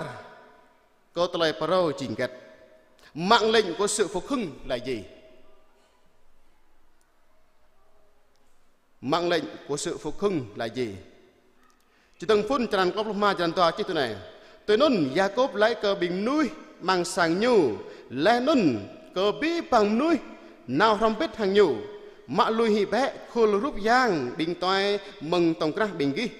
kơ tơlơi phrâo jing hơget? Mạng lệnh của sự phục hưng là gì? Mạng lệnh của sự phục hưng là gì? Čơdơ̆ng Phŭn črăn klâo pluh rơma, črăn dua čih tui anai: Tui anŭn Yakôb laĭ kơ ƀing mơnuih amăng sang ñu, laih anŭn kơ abih bang mơnuih Nao hrŏm hơbĭt hăng Ñu, mă lui hĭ bĕ khul rup yang ƀing tuai mơ̆ng tŏng krah ƀing gih.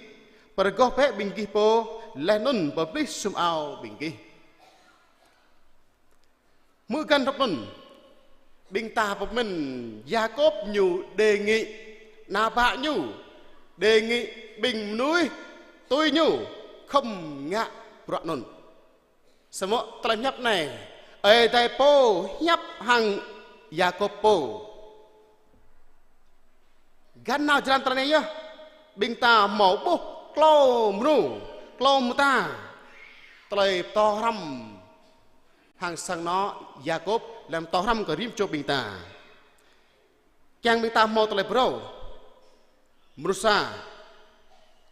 Pơrơgoh bĕ ƀing gih pô, laih anŭn pơplih sum ao ƀing gih. Hmư̆ găn hrup anŭn, ƀing ta pơmĭn Yakôb ñu đề nghị ană bă ñu, đề nghị ƀing mơnuih tui ñu khŏm ngă bruă anŭn. Samơ̆ tơlơi pơhiăp anai, Ơi Adai pô hiăp hăng Yakôb pô. Găn nao jơlan tơlơi anai yơh, ƀing ta hmâo ƀuh klâo mrô, klâo mơta tơlơi pơtô hrăm hăng sang anŏ Yakôb, lăm pơtô hrăm kơ rĭm čô ƀing ta. Kiăng ƀing ta hmâo tơlơi phrâo. Mrô sa,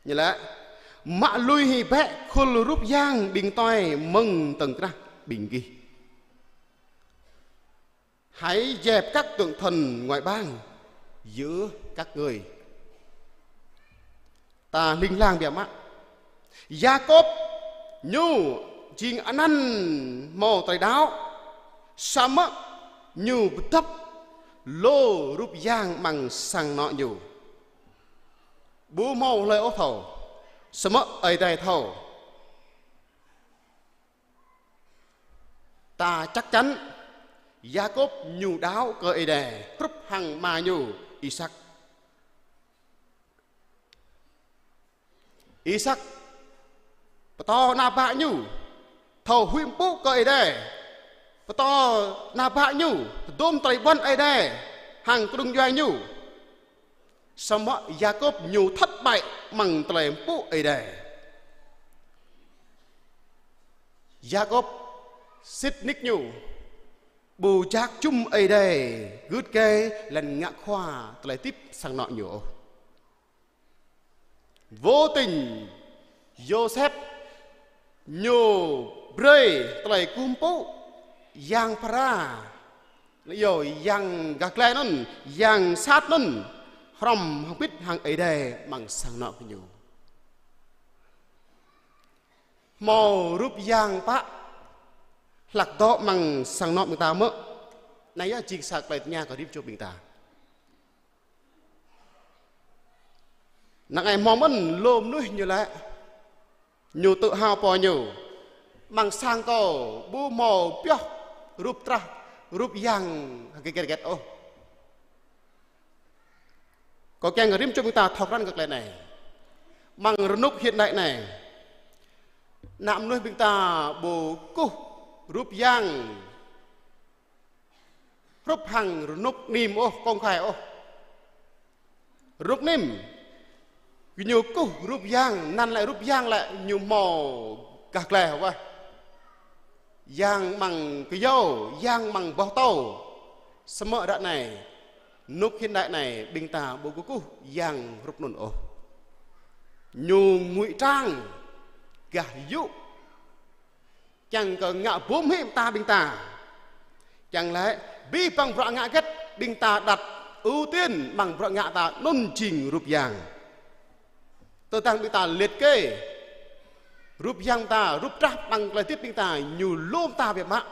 ñu laĭ: Mă lui hĭ bĕ khul rup yang ƀing tuai mơ̆ng tŏng krah ƀing gih. Hãy dẹp các tượng thần ngoại bang giữa các ngươi. Ta hling hlang biă mă. Yakôb ñu jing anăn hmâo tơlơi đaŏ, samơ̆ ñu pơdŏp lu rup yang amăng sang anŏ ñu. Ƀu hmâo hlơi ôh thâo, samơ̆ Ơi Adai thâo. Ta chắc chắn Yakôb ñu đaŏ kơ Ơi Adai hrup hăng ama ñu Isak. Isak pơtô ană bă ñu thâo huĭ pơpŭ kơ Ơi Adai, pơtô ană bă ñu tơdôm tơlơi ƀuăn Ơi Adai hăng kơnung djuai ñu. Samơ̆ Yakôb ñu thất bại amăng tơlơi pơpŭ Ơi Adai. Yakôb sĭt nik ñu ƀu jak jum Ơi Adai gưt gai lăng ngă khua tơlơi hơdip sang anŏ ñu ôh. Vô tình Yôsep ñu brơi tơlơi kơkuh pơpŭ yang phara, yơh yang gah glai anŭn, yang sat anŭn, hrŏm hơbĭt hăng Ơi Adai amăng sang anŏ kơ ñu. Hmâo rup yang pă hlak dŏ amăng sang anŏ ƀing ta mơ̆? Anai yơh jing sa tơlơi tơña kơ rĭm čô ƀing ta. Năng ai hmâo mơ̆n lu mơnuih ñu laĭ, ñu tự hào pô ñu: Amăng sang kâo ƀu hmâo pioh rup trah, rup yang hơget hơget ôh. Kâo kiăng kơ rĭm čô ƀing ta thâo krăn kơ tơlơi anai. Amăng rơnŭk hiện đại anai, ană mơnuih ƀing ta ƀu kơkuh rup yang hrup hăng rơnŭk nim ôh, công khai ôh. Rơnŭk nim, gơñu kơkuh rup yang, anăn lĕ rup yang lĕ ñu hmâo gah glai hơweh. Yang amăng kơyâo, yang amăng boh tâo. Samơ̆ ră anai, rơnŭk hiện đại anai, ƀing ta ƀu kơkuh yang hrup anŭn ôh. Ñu ngụy trang gah yŭ, kiăng kơ ngă bum hĭ mơta ƀing ta. Kiăng laĭ abih bang bruă ngă hơget ƀing ta đặt ưu tiên amăng bruă ngă ta anŭn jing rup yang. Tơdang ƀing ta liệt kê rup yang ta, rup trah amăng tơlơi hơdip ƀing ta ñu lŏm ta biă mă.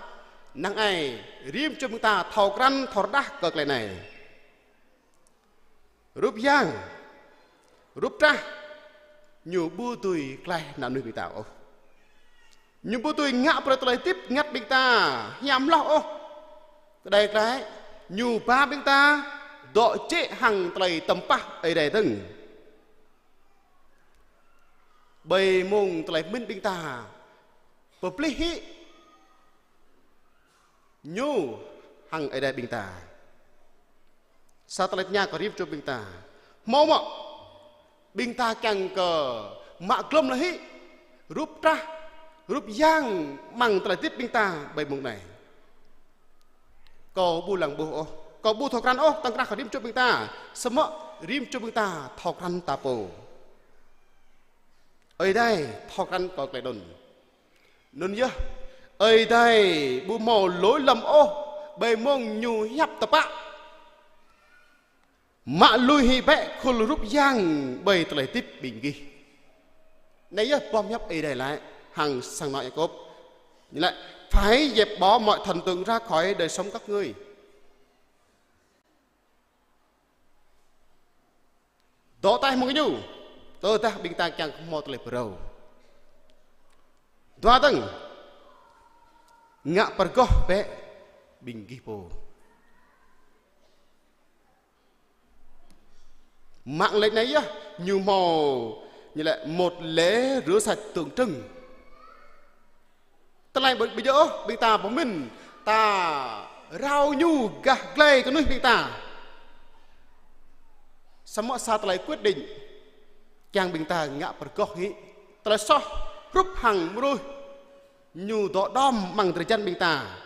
Năng ai rĭm čô ƀing ta thâo krăn thâo rơđah kơ tơlơi anai. Rup yang, rup trah, ñu ƀu dưi klaih ană mơnuih ƀing ta ôh. Ñu ƀu dưi ngă brơi tơlơi hơdip rơngăt ƀing ta hiam hloh ôh. Kơđai glaĭ, ñu ba ƀing ta dŏ jĕ hăng tơlơi tơmpah Ơi Adai dơ̆ng. Ƀơi mông tơlơi pơmĭn ƀing ta pơplih hĭ ñu hăng Ơi Adai ƀing ta. Sa tơlơi tơña kơ rĭm čô ƀing ta. Hmâo mơ̆ ƀing ta kiăng kơ mă glŏm lơi hĭ rup trah, rup yang amăng tơlơi hơdip ƀing ta ƀơi mông anai? Kâo ƀu lăng ƀuh ôh, kâo ƀu thâo krăn ôh, tŏng krah kơ rĭm čô ƀing ta. Samơ̆ rĭm čô ƀing ta thâo krăn ta pô. Ơi Adai thâo krăn kơ tơlơi anŭn. Anŭn yơh, Ơi Adai ƀu hmâo lối lầm ôh, ƀơi mông ñu hiăp tơpă: Mă lui hĭ bĕ khul rup yang ƀơi tơlơi hơdip ƀing gih. Anai yơh boh hiăp Ơi Adai laĭ hăng sang anŏ Yakôb. Ñu laĭ: Phải dẹp bỏ mọi thần tượng ra khỏi đời sống các ngươi. Dŏ taih mơ̆ng ñu, tơdah ƀing ta kiăng hmâo tơlơi phrâo. Dua dơ̆ng, ngă pơrơgoh bĕ ƀing gih pô. Mạng lệnh anai yơh, ñu hmâo, ñu lĕ một lễ rửa sạch tượng trưng. Tơlơi ƀu, ƀu djơ̆ ôh, ƀing ta pơmĭn, ta rao ñu gah glai kơ mơnuih ƀing ta. Samơ̆ sa tơlơi quyết định, kiăng ƀing ta ngă pơrơgoh hĭ. Tơlơi soh hrup hăng mơnuih ñu dŏ đom amăng drơi jan ƀing ta.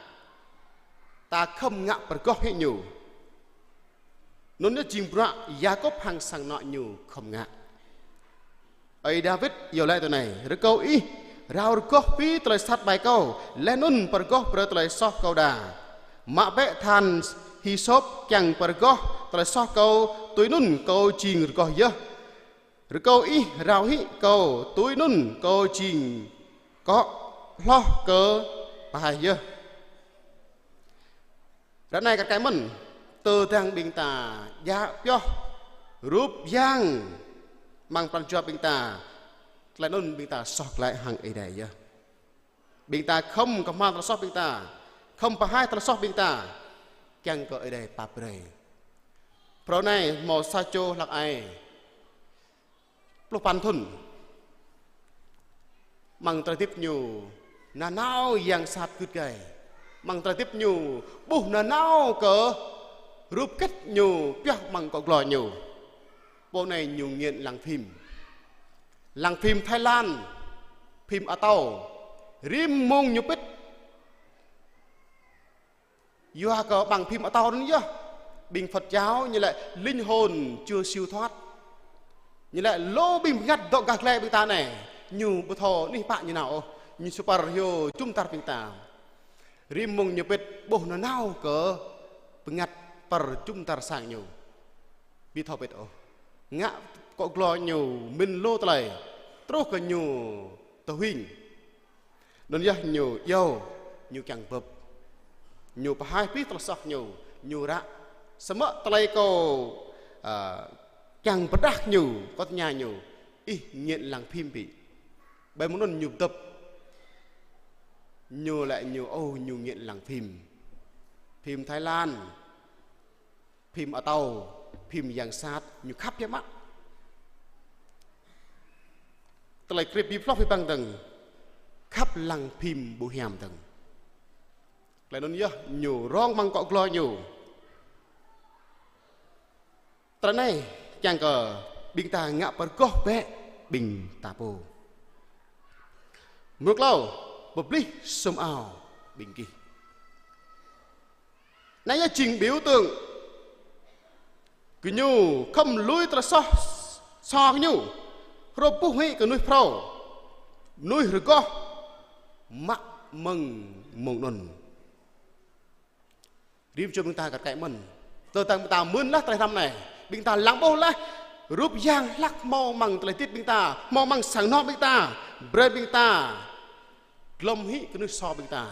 Ta khŏm ngă pơrơgoh hĭ ñu. Anŭn yơh jing bruă Yakôb hăng sang anŏ ñu khŏm ngă. Ơi Dawid iâu laĭ tui anai: Rơkâo ih rao rơgoh abih tơlơi sat ƀai kâo, laih anŭn pơrơgoh brơi tơlơi soh kâo đa. Mă bĕ than hisôp kiăng pơrơgoh tơlơi soh kâo, tui anŭn kâo jing rơgoh yơh. Rơkâo ih rao hĭ kâo, tui anŭn kâo jing akŏ hloh kơ pơhaih yơh. Ră anai kar kaĭ mơ̆n, tơdang ƀing ta djă pioh rup yang amăng pran jua ƀing ta, tơlơi anŭn ƀing ta soh glaĭ hăng Ơi Adai yơh. Ƀing ta khŏm kơhma̱l tơlơi soh ƀing ta, khŏm pơhaih tơlơi soh ƀing ta, kiăng kơ Ơi Adai pap brơi. Phrâo anai hmâo sa čô hlăk ai pluh păn thŭn. Amăng tơlơi hơdip ñu nanao yang sat gưt gai. Amăng tơlơi hơdip ñu ƀuh nanao kơ rup kĕt ñu pioh amăng akŏ glô ñu. Pô anai ñu nghiện lăng phim. Lăng phim Thái Lan, phim atâo. Rĭm mông ñu pĭt. Yua kơ ƀăng phim atâo anŭn yơh, ƀing Phật giáo ñu lĕ linh hồn chưa siêu thoát. Ñu lĕ lu ƀing bơngăt dŏ gah glai ƀing ta anai, ñu ƀu thâo anih pă ñu nao ôh, ñu sơpar hyu jum dar ƀing ta. Rĭm mông ñu pĭt ƀuh nanao kơ bơngăt pơr jum dar sang ñu. Ƀu thâo pĭt ôh. Ngă akŏ glô ñu mĭn lu tơlơi, truh kơ ñu tơhuing. Anŭn yơh ñu iâu, ñu kiăng bưp. Ñu pơhaih abih tơlơi soh ñu, ñu ră. Samơ̆ tơlơi kâo, a, kiăng pơrơđah ñu, kâo tơña ñu: Ih nghiện lăng phim ƀĭ? Ƀơi mơ̆ng anŭn ñu bưp. Ñu laĭ ñu, ô, ñu nghiện lăng phim. Phim Thái Lan. Phim atâo, phim yang sat, ñu khăp biă mă. Tơlơi krip bi ploh bi băng dơ̆ng, khăp lăng phim ƀu hiam dơ̆ng. Tơlơi anŭn yơh ñu rong amăng akŏ glô ñu. Tơlơi anai kiăng kơ ƀing ta ngă pơrơgoh bĕ ƀing ta pô. Mrô klâo, pơplih sum ao ƀing gih. Anai yơh jing biểu tượng. Gơñu khŏm lui tơlơi soh, soh gơñu. Hrup ƀuh hĭ kơ mơnuih phrâo, mơnuih rơgoh, mă mơ̆ng mông anŭn. Rĭm čô ƀing ta kar kaĭ mơ̆n. Tơdang ƀing ta mưn laih tơlơi hrăm anai, ƀing ta lăng ƀuh laih rup yang hlăk hmâo amăng tơlơi hơdip ƀing ta, hmâo amăng sang anŏ ƀing ta, brơi ƀing ta glŏm hĭ kơnưh sô ƀing ta.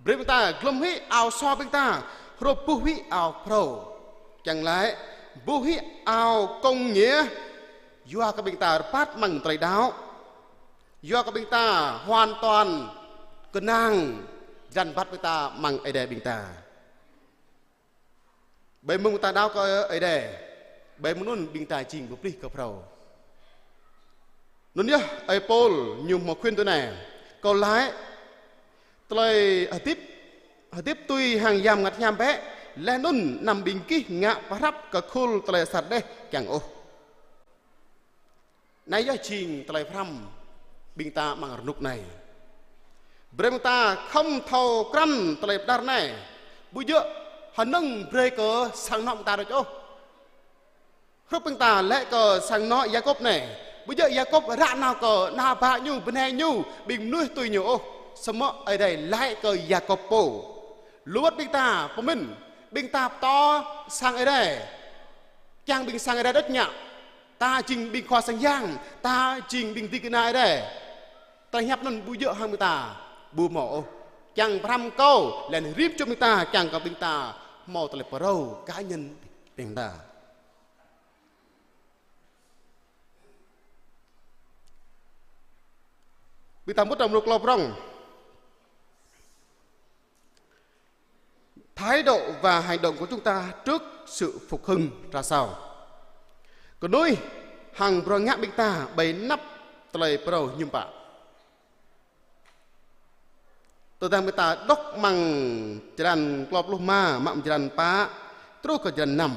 Brơi ƀing ta glŏm hĭ ao sô ƀing ta, hrup ƀuh hĭ ao phrâo. Kiăng laĭ, ƀuh hĭ ao kông ngiah, yua kơ ƀing ta rơbat amăng tơlơi đaŏ. Yua kơ ƀing ta hoàn toàn kơnang jơlan rơbat ƀing ta amăng Ơi Adai ƀing ta. Ƀơi mông ƀing ta đaŏ kơ Ơi Adai, ƀơi mông anŭn ƀing ta jing pơplih kơ phrâo. Anŭn yơh, ơi Pôl ñu hmâo khuyên tui anai: Kâo laĭ tơlơi hơdip, hơdip tui hăng Yang Bơngăt Hiam bĕ, laih anŭn anăm ƀing gih ngă pơhrăp kơ khul tơlơi asar đeh kiăng ôh. Anai yơh jing tơlơi pơhrăm ƀing ta amăng rơnŭk anai. Brơi ƀing ta khŏm thâo krăn tơlơi pơđar anai. Ƀu djơ̆ hơnơ̆ng brơi kơ sang anŏ ƀing ta đôč ôh. Hrup ƀing ta laĭ kơ sang anŏ Yakôb anai. Ƀu djơ̆ Yakôb ră nao kơ ană bă ñu, bơnai ñu, ƀing mơnuih tui ñu ôh. Samơ̆ Ơi Adai laĭ kơ Yakôb pô. Lu wơ̆t ƀing ta pơmĭn, ƀing ta pơtô sang Ơi Adai. Kiăng ƀing sang Ơi Adai đôč ngă. Ta jing ƀing khua sang yang, ta jing ƀing ding kơna Ơi Adai. Tơlơi hiăp anŭn ƀu djơ̆ hăng ƀing ta, ƀu hmâo ôh. Kiăng pơhrăm kâo, laih anŭn rĭm čô ƀing ta, kiăng kơ ƀing ta hmâo tơlơi phrâo cá nhân ƀing ta. Ƀing ta mŭt amăng mrô klâo prŏng. Thái độ và hành động của chúng ta trước sự phục hưng ra sao? Kơnuih hăng bruă ngă ƀing ta ƀơi anăp tơlơi phrâo hiư̆m pă? Tơdang ƀing ta đŏk amăng črăn klâo pluh rơma, mă mơ̆ng črăn pă truh kơ črăn năm,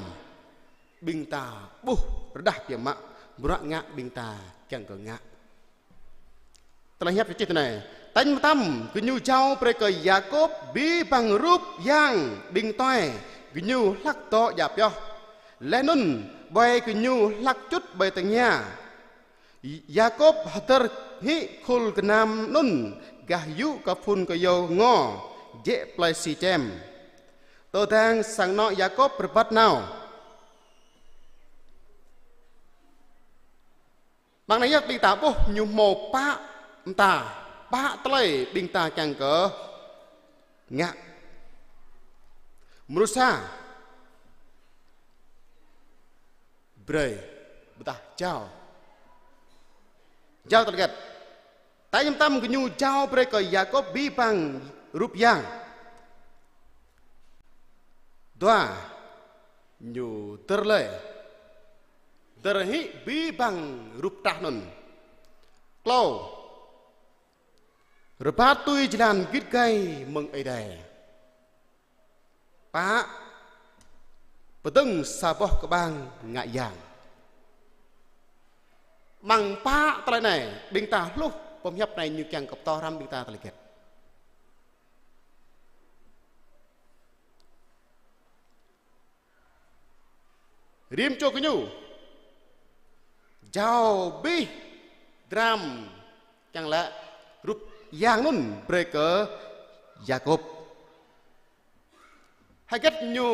ƀing ta ƀuh rơđah biă mă bruă ngă ƀing ta kiăng kơ ngă. Tơlơi hiăp čih tui anai: Tañ mơtam gơñu jao brơi kơ Yakôb abih bang rup yang ƀing tue gơñu hlak dŏ djă pioh. Laih anŭn ƀơi gơñu hlak čut ƀơi tơngia. Yakôb hơdơr hĭ khul gơnam anŭn gah yŭ kơ phŭn kơyâo ngo jĕ plơi Sičem. Tơdang sang anŏ Yakôb rơbat nao. Amăng anai yơh ƀing ta ƀuh ñu hmâo pă mơta, pă tơlơi ƀing ta kiăng kơ ngă. Mrô sa, brơi, ƀôdah jao. Jao tơlơi hơget? Tañ mơtam gơñu jao brơi kơ Yakôb abih bang rup yang. Dua, ñu dơr lơi. Dơr hĭ abih bang rup trah anŭn. Klâo, rơbat tui jơlan git gai mơ̆ng Ơi Adai. Pă, pơdơ̆ng sa boh kơƀang ngă yang. Amăng pă tơlơi anai, ƀing ta hluh boh hiăp anai ñu kiăng kơ pơtô hrăm ƀing ta tơlơi hơget? Rĭm čô gơñu jao abih dram kiăng laĭ rup yang anŭn brơi kơ Yakôb. Hơget ñu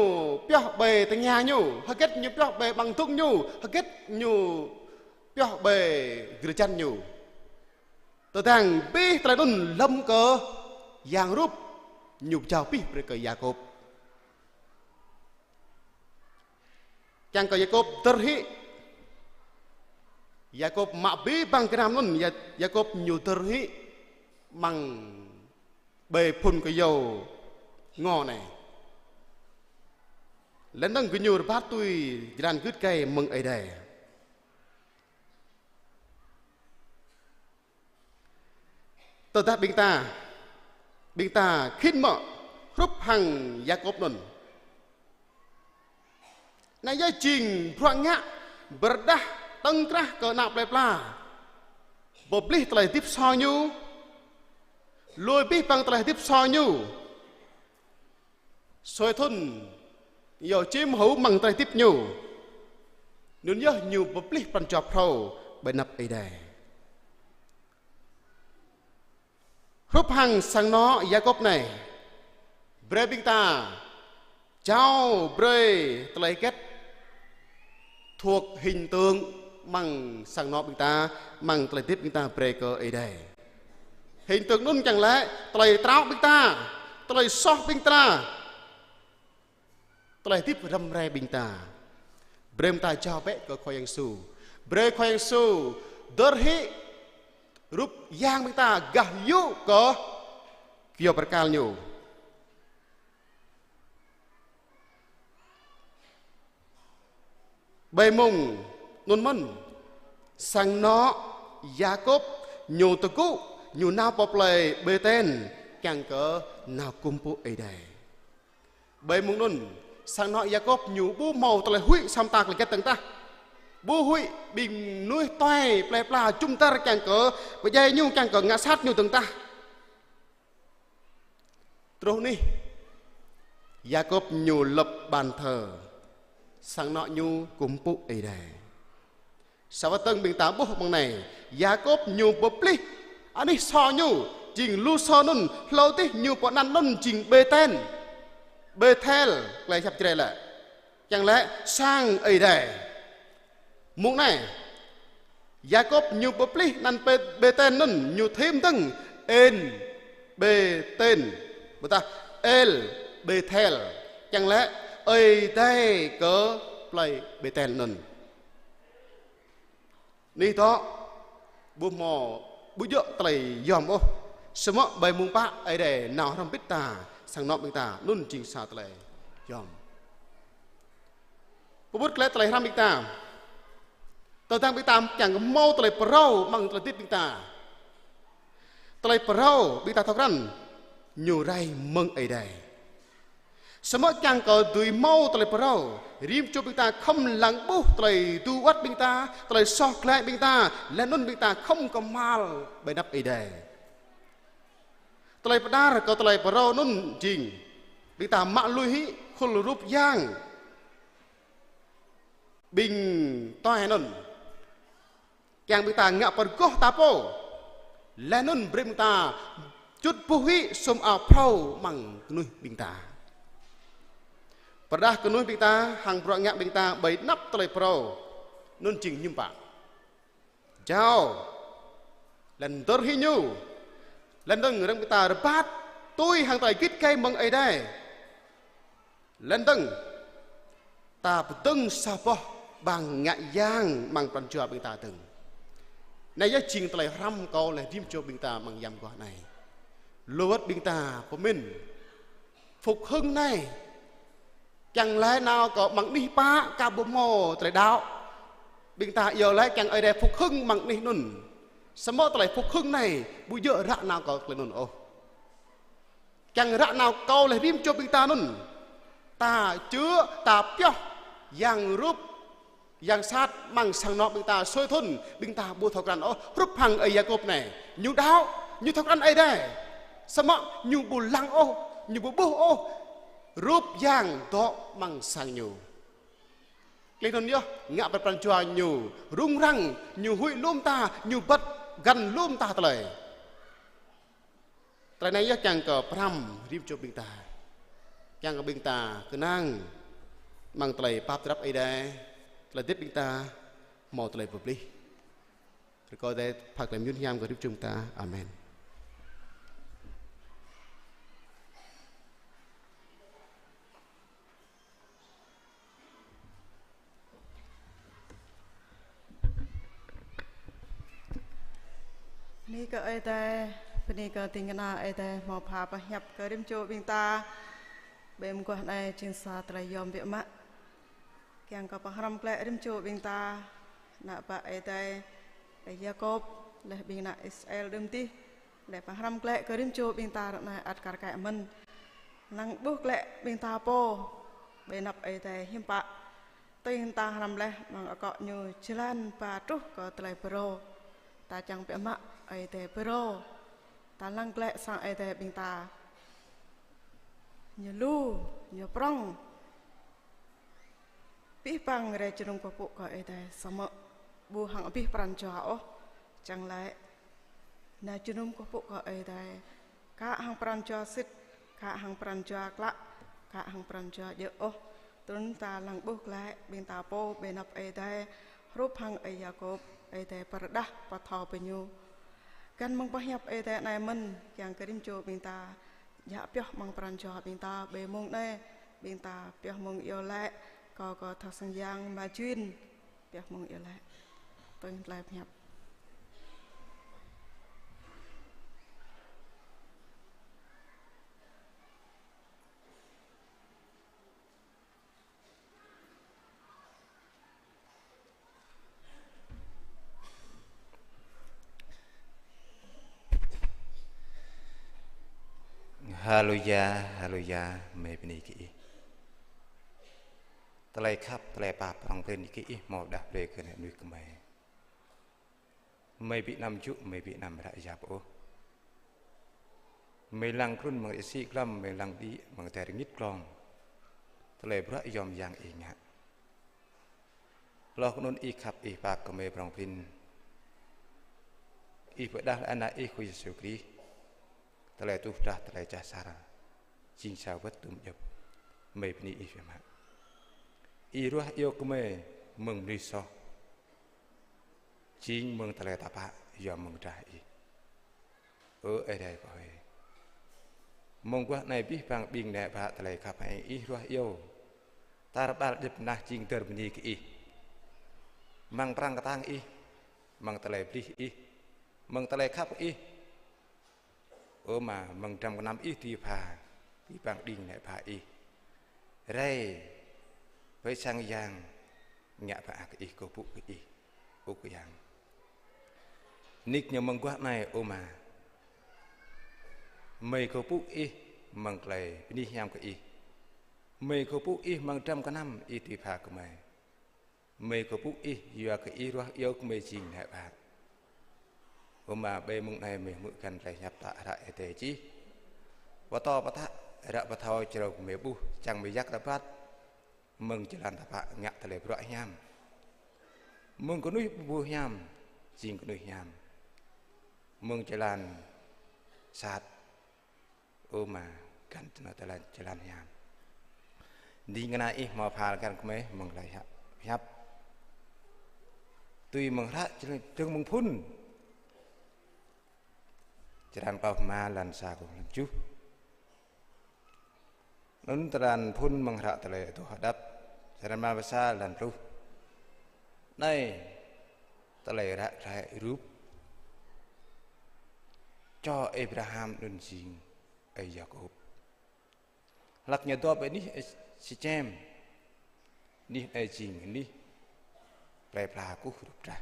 pioh ƀơi tơngia ñu, hơget ñu pioh ƀơi ƀăng dŭng ñu, hơget ñu pioh ƀơi drơi jăn ñu. Tơdang abih tơlơi anŭn lơ̆m kơ yang rup, ñu jao abih brơi kơ Yakôb. Kiăng kơ Yakôb dơr hĭ. Yakôb mă abih bang gơnam anŭn, Ya-, Yakôb ñu dơr hĭ amăng ƀơi phŭn kơyâo ngo anai. Laih dơ̆ng gơñu rơbat tui jơlan git gai mơ̆ng Ơi Adai. Tơdah ƀing ta, ƀing ta khĭn mơ̆ hrup hăng Yakôb anŭn. Anai yơh jing bruă ngă pơrơđah tơ̆ng krah kơ ană plơi pla. Pơplih tơlơi hơdip sô ñu, lui abih bang tơlơi hơdip sô ñu. Sui thŭn yua čim hŭ amăng tơlơi hơdip ñu. Anŭn yơh ñu pơplih pran jua phrâo ƀơi anăp Ơi Adai. Hrup hăng sang anŏ Yakôb anai, brơi ƀing ta jao brơi tơlơi hơget thuộc hình tượng amăng sang anŏ ƀing ta, amăng tơlơi hơdip ƀing ta brơi kơ Ơi Adai. Hình tượng anŭn kiăng laĭ tơlơi trao ƀing ta, tơlơi soh ƀing ta, tơlơi hơdip răm rai ƀing ta. Brơi ƀing ta jao bĕ kơ Khua Yang Yêsu. Brơi Khua Yang Yêsu dơr hĭ rup yang ƀing ta gah yŭ kơ kơyâo bơrkal ñu. Ƀơi mông anŭn mơ̆n, sang anŏ Yakôb ñu tơgŭ, ñu nao pơ plơi Bêtel, kiăng kơ nao kơkuh pơpŭ Ơi Adai. Ƀơi mông anŭn, sang anŏ Yakôb ñu ƀu hmâo tơlơi huĭ sa mơta tơlơi hơget dơ̆ng tah. Ƀu huĭ ƀing mơnuih tuai plơi pla jum dar kiăng kơ pơdjai ñu, kiăng kơ ngă sat ñu dơ̆ng tah. Truh anih, Yakôb ñu lăp bàn thờ, sang anŏ ñu kơkuh pơpŭ Ơi Adai. Sa wơ̆t dơ̆ng ƀing ta ƀuh amăng anai, Yakôb ñu pơplih anih sô ñu, jing lu sô anŭn, hlâo adih ñu pơanăn anŭn jing Bêtel. Bêtel, tơlơi hiăp Jrai laĭ, kiăng laĭ sang Ơi Adai. Mông anai, Yakôb ñu pơplih anăn Bê-, Bêtel anŭn ñu thêm dơ̆ng En Bêtel, ƀôdah El Bêtel, kiăng laĭ Ơi Adai kơ plơi Bêtel anŭn. Anih dŏ ƀu hmâo ƀu djơ̆ tơlơi yom ôh. Samơ̆ ƀơi mông pă Ơi Adai nao hrŏm hơbĭt ta, sang anŏ ƀing ta, anŭn jing sa tơlơi yom. Pơƀut glaĭ tơlơi hrăm ƀing ta. Tơdang ƀing ta kiăng kơ hmâo tơlơi phrâo amăng tơlơi hơdip ƀing ta. Tơlơi phrâo ƀing ta thâo krăn ñu rai mơ̆ng Ơi Adai. Samơ̆ kiăng kơ dưi hmâo tơlơi phrâo, rĭm čô ƀing ta khŏm lăng ƀuh tơlơi tŭ wơ̆t ƀing ta, tơlơi soh glaĭ ƀing ta, laih anŭn ƀing ta khŏm kơhma̱l ƀơi anăp Ơi Adai. Tơlơi pơđar kơ tơlơi phrâo anŭn jing ƀing ta mă lui hĭ khul rup yang ƀing tuai anŭn. Kiăng ƀing ta ngă pơrơgoh ta pô. Laih anŭn brơi ƀing ta čut ƀuh hĭ sum ao phrâo amăng kơnuih ƀing ta. Pơrơđah kơnuih ƀing ta, hăng bruă ngă ƀing ta ƀơi anăp tơlơi phrâo. Anŭn jing hiư̆m pă. Jao. Laih anŭn dơ̆r hĭ ñu. Laih anŭn răng ƀing ta rơbat tui hăng tơlơi git gai mơ̆ng Ơi Adai. Laih dơ̆ng, ta pơdơ̆ng sa boh ƀăng ngă yang amăng pran jua ƀing ta dơ̆ng. Anai yơh jing tơlơi hrăm kâo laih rĭm čô ƀing ta amăng yam mơguah anai. Lu wơ̆t ƀing ta pơmĭn. Phục hưng anai. Kiăng laĭ nao kơ amăng anih pă ka ƀu hmâo tơlơi đaŏ. Ƀing ta iâu laĭ kiăng Ơi Adai phục hưng amăng anih anŭn. Samơ̆ tơlơi phục hưng anai, ƀu djơ̆ ră nao kơ tơlơi anŭn ôh. Kiăng ră nao kơ laih rĭm čô ƀing ta anŭn. Ta čư̆, ta pioh, yang rup, yang sat, amăng sang anŏ ƀing ta, sui thŭn, ƀing ta ƀu thâo krăn ôh, hrup hăng ơi Yakôb anai. Ñu đaŏ, ñu thâo krăn Ơi Adai. Samơ̆ ñu ƀu lăng ôh, ñu ƀu ƀuh ôh, rup yang dŏ amăng sang ñu. Laih anŭn yơh, ngă pran jua ñu, rŭng răng, ñu huĭ lŏm ta, ñu băt găn lŏm ta tơlơi. Tơlơi anai yơh kiăng kơ pơhrăm rĭm čô ƀing ta. Kiăng kơ ƀing ta kơnang amăng tơlơi pap drap Ơi Adai, tơlơi hơdip ƀing ta hmâo tơlơi pơplih. Rơkâo Ơi Adai pha tơlơi mơyun hiam kơ rĭm čô ƀing ta. Amen. Bơni kơ Ơi Adai, bơni kơ ding kơna Ơi Adai hmâo pha pơhiăp kơ rĭm čô ƀing ta. Ƀơi mơguah anai jing sa tơlơi yom biă mă. Kiăng kơ pơhrăm glaĭ rĭm čô ƀing ta, ană bă Ơi Adai, Ơi Yakôb, laih ƀing ană Israel đưm dih. Laih pơhrăm glaĭ kơ rĭm čô ƀing ta ră anai ăt kar kaĭ mơ̆n. Lăng ƀuh glaĭ ƀing ta pô, ƀơi anăp Ơi Adai hiư̆m pă. Tui ta hrăm laih amăng akŏ ñu jơlan ba truh kơ tơlơi phrâo. Ta čang biă mă Ơi Adai phrâo. Ta lăng glaĭ sang Ơi Adai ƀing ta. Ñu lu, ñu prŏng. Abih bang rai jơnum kơkuh pơpŭ kơ Ơi Adai, samơ̆ ƀu hăng abih pran jua ôh, čang laĭ. Nao jơnum kơkuh pơpŭ kơ Ơi Adai, kă hăng pran jua sĭt, kă hăng pran jua klă, kă hăng pran jua djơ̆ ôh. Trŭn ta lăng ƀuh glaĭ, ƀing ta pô ƀơi anăp Ơi Adai, hrup hăng ơi Yakôb, Ơi Adai pơrơđah pơthâo pơ ñu. Găn mơ̆ng pơhiăp Ơi Adai anai mơ̆n, kiăng kơ rĭm čô ƀing ta, djă pioh amăng pran jua ƀing ta, ƀơi mông anai, ƀing ta pioh mông iâu laĭ, kâo kơ thâo sang yang mă juin, pioh mông iâu laĭ. Tui tơlơi pơhiăp. Haleluya, haleluya, mơi bơni kơ Ih. Tơlơi khăp, tơlơi pap prŏng prin kơ Ih hmâo đah brơi kơ ană mơnuih gơmơi. Mơi ƀu anăm jŭ, mơi ƀu anăm ră yap ôh. Mơi lăng trŭn amăng rơsĭ glăm, mơi lăng đĭ amăng adai rơngit glông. Tơlơi bruă yom yang Ih ngă. Hloh kơ anŭn Ih khăp Ih pap kơ mơi prŏng prin. Ih pơrơđah laih Ană Ih Khua Yêsu Krist. Tơlơi tuh drah, tơlơi čah sar. Jing sa wơ̆t tŭm djŏp. Mơi bơni Ih biă mă. Ih ruah iâu kơ mơi mơ̆ng mơnuih soh. Jing mơ̆ng tơlơi tơpă, yua mơ̆ng drah Ih. Ơ Ơi Adai kâo ơi. Mơguah anai abih bang ƀing ană bă tơlơi khăp hăng Ih ruah iâu. Tar ƀar djŏp nah jing dơr bơni kơ Ih. Amăng prăng kơtang Ih, amăng tơlơi pơplih Ih, Mơ̆ng tơlơi khăp Ih. Ơ Ama, mơ̆ng dram kơnăm Ih dưi pha, dưi pơ̆ng đing neh pha Ih. Rai, pơ sang yang, ngă pơak Ih, kơkuh pơpŭ kơ Ih, ơ Khua Yang. Nik ñu mơguah anai, ơ Ama. Gơmơi kơkuh pơpŭ Ih mơ̆ng tơlơi bơni hiam kơ Ih. Gơmơi kơkuh pơpŭ Ih mơ̆ng dram kơnăm Ih dưi pha kơ gơmơi. Gơmơi kơkuh pơpŭ Ih, yua kơ Ih ruah iâu gơmơi jing neh pha. Ơ Ama, ƀơi mông anai gơmơi hmư̆ găn tơlơi hiăp tơlơi hră Ơi Adai čih. Pơtô pơtă, ră pơthâo črâo gơmơi ƀuh, čang gơmơi yak rơbat mơ̆ng jơlan tơpă ngă tơlơi bruă hiam. Mơ̆ng kơnuih ƀu hiam, jing kơnuih hiam. Mơ̆ng jơlan sat, ơ Ama, găn tơnă tơlơi jơlan hiam. Ding kơna Ih hmâo phal găn gơmơi mơ̆ng tơlơi hiăp. Tui mơ̆ng hră Trưng Mơ̆ng Phŭn, črăn klâo rơma, lăn sa truh lăn tơjuh. Anŭn tơlơi phŭn mơ̆ng hră Tơlơi Adoh Hơđăp, črăn rơma pluh sa, lăn pluh. Anai, tơlơi ră ruai rup čô Abraham anŭn jing ơi Yakôb. Hlăk ñu dŏ ƀơi anih Sêkem. Anih anai jing anih plơi pla kơkuh rup trah.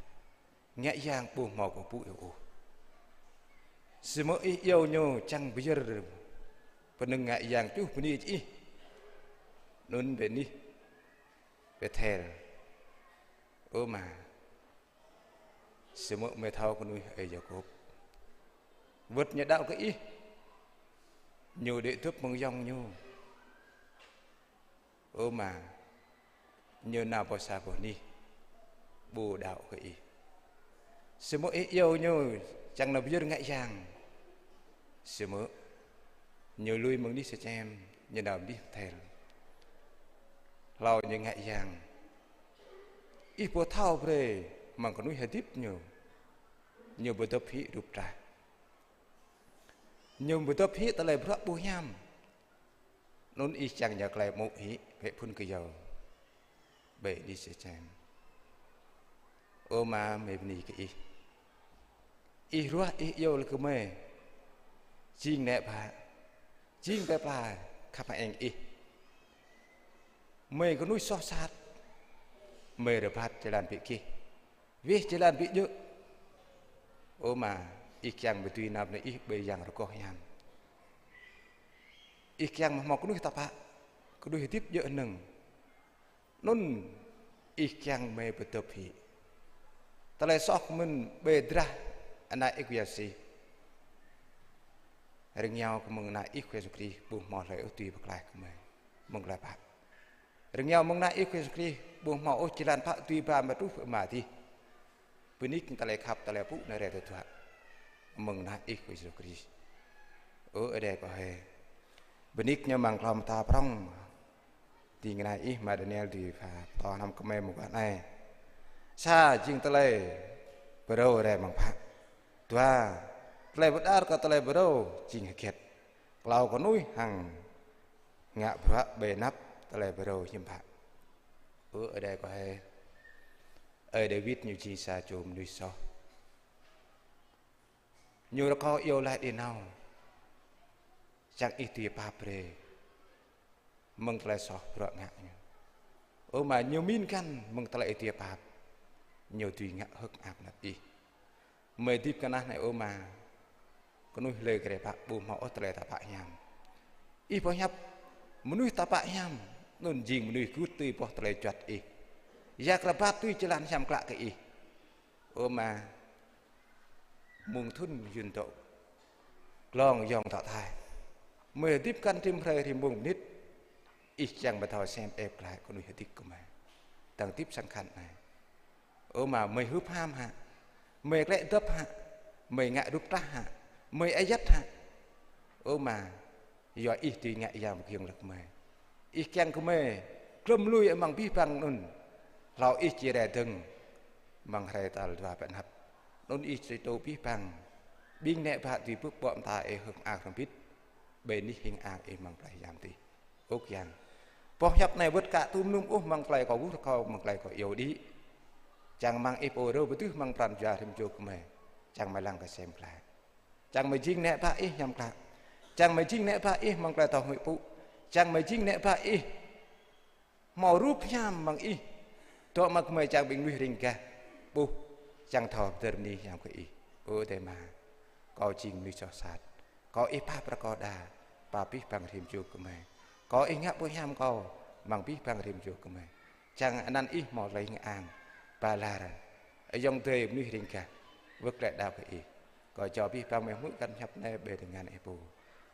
Ngă yang ƀu hmâo kơkuh pơpŭ iâu ôh. Samơ̆ Ih iâu ñu čang pơyơr pơnơ̆ng ngă yang čuh bơni čih. Anŭn ƀơi anih Bêthel. Ơ Ama, samơ̆ gơmơi thâo kơnuih ơi Yakôb. Wơ̆t ñu đaŏ kơ Ih, ñu đĭ dŏp mơ̆ng ayŏng ñu. Ơ Ama, ñu nao pơ sa boh anih, ƀu đaŏ kơ Ih. Samơ̆ Ih iâu ñu čang nao pơyơr ngă yang. Samơ̆ ñu lui mơ̆ng anih Sêkem, ñu nao anih Bêthel. Hlâo ñu ngă yang. Ih pô thâo brơi mơ̆ng kơnuih hơdip ñu. Ñu pơdŏp hĭ rup trah. Ñu pơdŏp hĭ tơlơi bruă ƀu hiam. Anŭn Ih čang ñu tơlơi mŭk hĭ, pĕ phŭn kơyâo. Ƀơi anih Sêkem. Ơ Ama, gơmơi bơni kơ Ih. Ih ruah, Ih iâu lĕ gơmơi jing neh pha, jing plơi pla khăp hơeng Ih. Gơmơi kơnuih soh sat, gơmơi rơbat jơlan ƀu gêh, weh jơlan ƀu djơ̆. Ơ Ama, Ih kiăng gơmơi dưi nao pơ anai Ih ƀơi yang rơgoh hiam. Ih kiăng gơmơi hmâo kơnuih tơpă, kơnuih hơdip djơ̆ hơnơ̆ng. Anŭn Ih kiăng gơmơi pơdŏp hĭ tơlơi soh mơ̆n ƀơi drah Ană Ih Khua Yang Yêsu. Rơngiao kơ mơ̆ng Ană Ih Khua Yang Yêsu Krist ƀu hmâo hlơi ôh dưi pơklaih kơ gơmơi mơ̆ng tơlơi pap. Rơngiao mơ̆ng Ană Ih Khua Yang Yêsu Krist ƀu hmâo ôh jơlan pă dưi ba mă truh pơ Ama adih. Bơni kơ tơlơi khăp tơlơi pơpŭ anai rai tơdruă mơ̆ng Ană Ih Khua Yang Yêsu Krist. Ơ Ơi Adai kâo hơi. Bơni kơ ñu mơ̆ng klâo mơta prŏng. Ding kơna Ih Ama Daniel dưi pha pơtô hrŏm kơ gơmơi mơguah anai. Sa jing tơlơi pơrâo rai mơ̆ng pă. Dua, tơlơi pơđar kơ tơlơi pơrâo jing hơget. Klâo, kơnuih hăng ngă bruă ƀơi anăp tơlơi pơrâo hiư̆m pă. Ơ Ơi Adai kâo hơi. Ơi Dawid ñu jing sa čô mơnuih soh. Ñu rơkâo iâu laĭ đĭ nao. Čang Ih dưi pap brơi mơ̆ng tơlơi soh bruă ngă ñu. Ơ Ama, ñu mĭn găn mơ̆ng tơlơi Ih dưi pap, ñu dưi ngă hơ̆k mơak anăp Ih. Gơmơi hơdip kơ anăp anai, ơ Ama, kơnuih hlơi kơ rai pă ƀu hmâo ôh tơlơi tơpă hiam. Ih pơhiăp mơnuih tơpă hiam, anŭn jing mơnuih gưt tui boh tơlơi juăt Ih. Yak rơbat tui jơlan hiam klă kơ Ih. Ơ Ama, mơ̆ng thŭn yŭn dŏ glông yŏng dŏ thai. Gơmơi hơdip kăn rĭm hrơi rĭm mông mơnit. Ih kiăng gơmơi thâo sem ĕp glaĭ kơnuih hơdip kơ gơmơi. Dăng hơdip sang khăn anai. Ơ Ama, gơmơi hưp ham hă. Gơmơi klĕ dŏp hă. Gơmơi ngă rup trah hă. Gơmơi ayăt hă. Ơ Ama, yua Ih dưi ngă yang pơgiŏng lăk gơmơi. Ih kiăng gơmơi glŏm lui amăng abih bang anŭn. Hlâo Ih či rai dơ̆ng amăng hrơi tal dua pơ anăp. Anŭn Ih či tŭ abih bang ƀing neh pha dưi bưp ƀô̆ mơta Ih hơ̆k mơak hrŏm hơbĭt. Ƀơi anih hing ang Ih amăng plei Yang adih. Ơ Khua Yang. Boh hiăp anai wơ̆t kơ tŭ mơnum ôh amăng tơlơi kâo ƀuh rơkâo, amăng tơlơi kâo iâu đĭ. Čang rơmang Ih pô rơ̆ pơtưh amăng pran jua rĭm čô gơmơi. Čang mơi lăng kơ sem klă. Čang mơi jing neh bă ih hiam klă. Čang mơi jing neh bă ih mơ̆ng tơlơi tŏ huĭ pŭ. Čang mơi jing neh bă ih hmâo rup hiam amăng ih. Dŏ mă gơmơi čang ƀing mơnuih ring gah ƀuh, čang thâo pơdơ̆r bơni hiam kơ ih. Ơ Adai Ama, kâo jing mơnuih soh sat. Kâo ih pap brơi kâo đa, pap abih bang rĭm čô gơmơi. Kâo ih ngă pô hiam kâo amăng abih bang rĭm čô gơmơi. Čang anăn ih hmâo tơlơi hing ang, ba lar, ayŏng adơi mơnuih ring gah, wơ̆t glaĭ đaŏ kơ ih. Kâo jao abih bang mơi hmư̆ kăn hiăp anai ƀơi tơngan ih pô.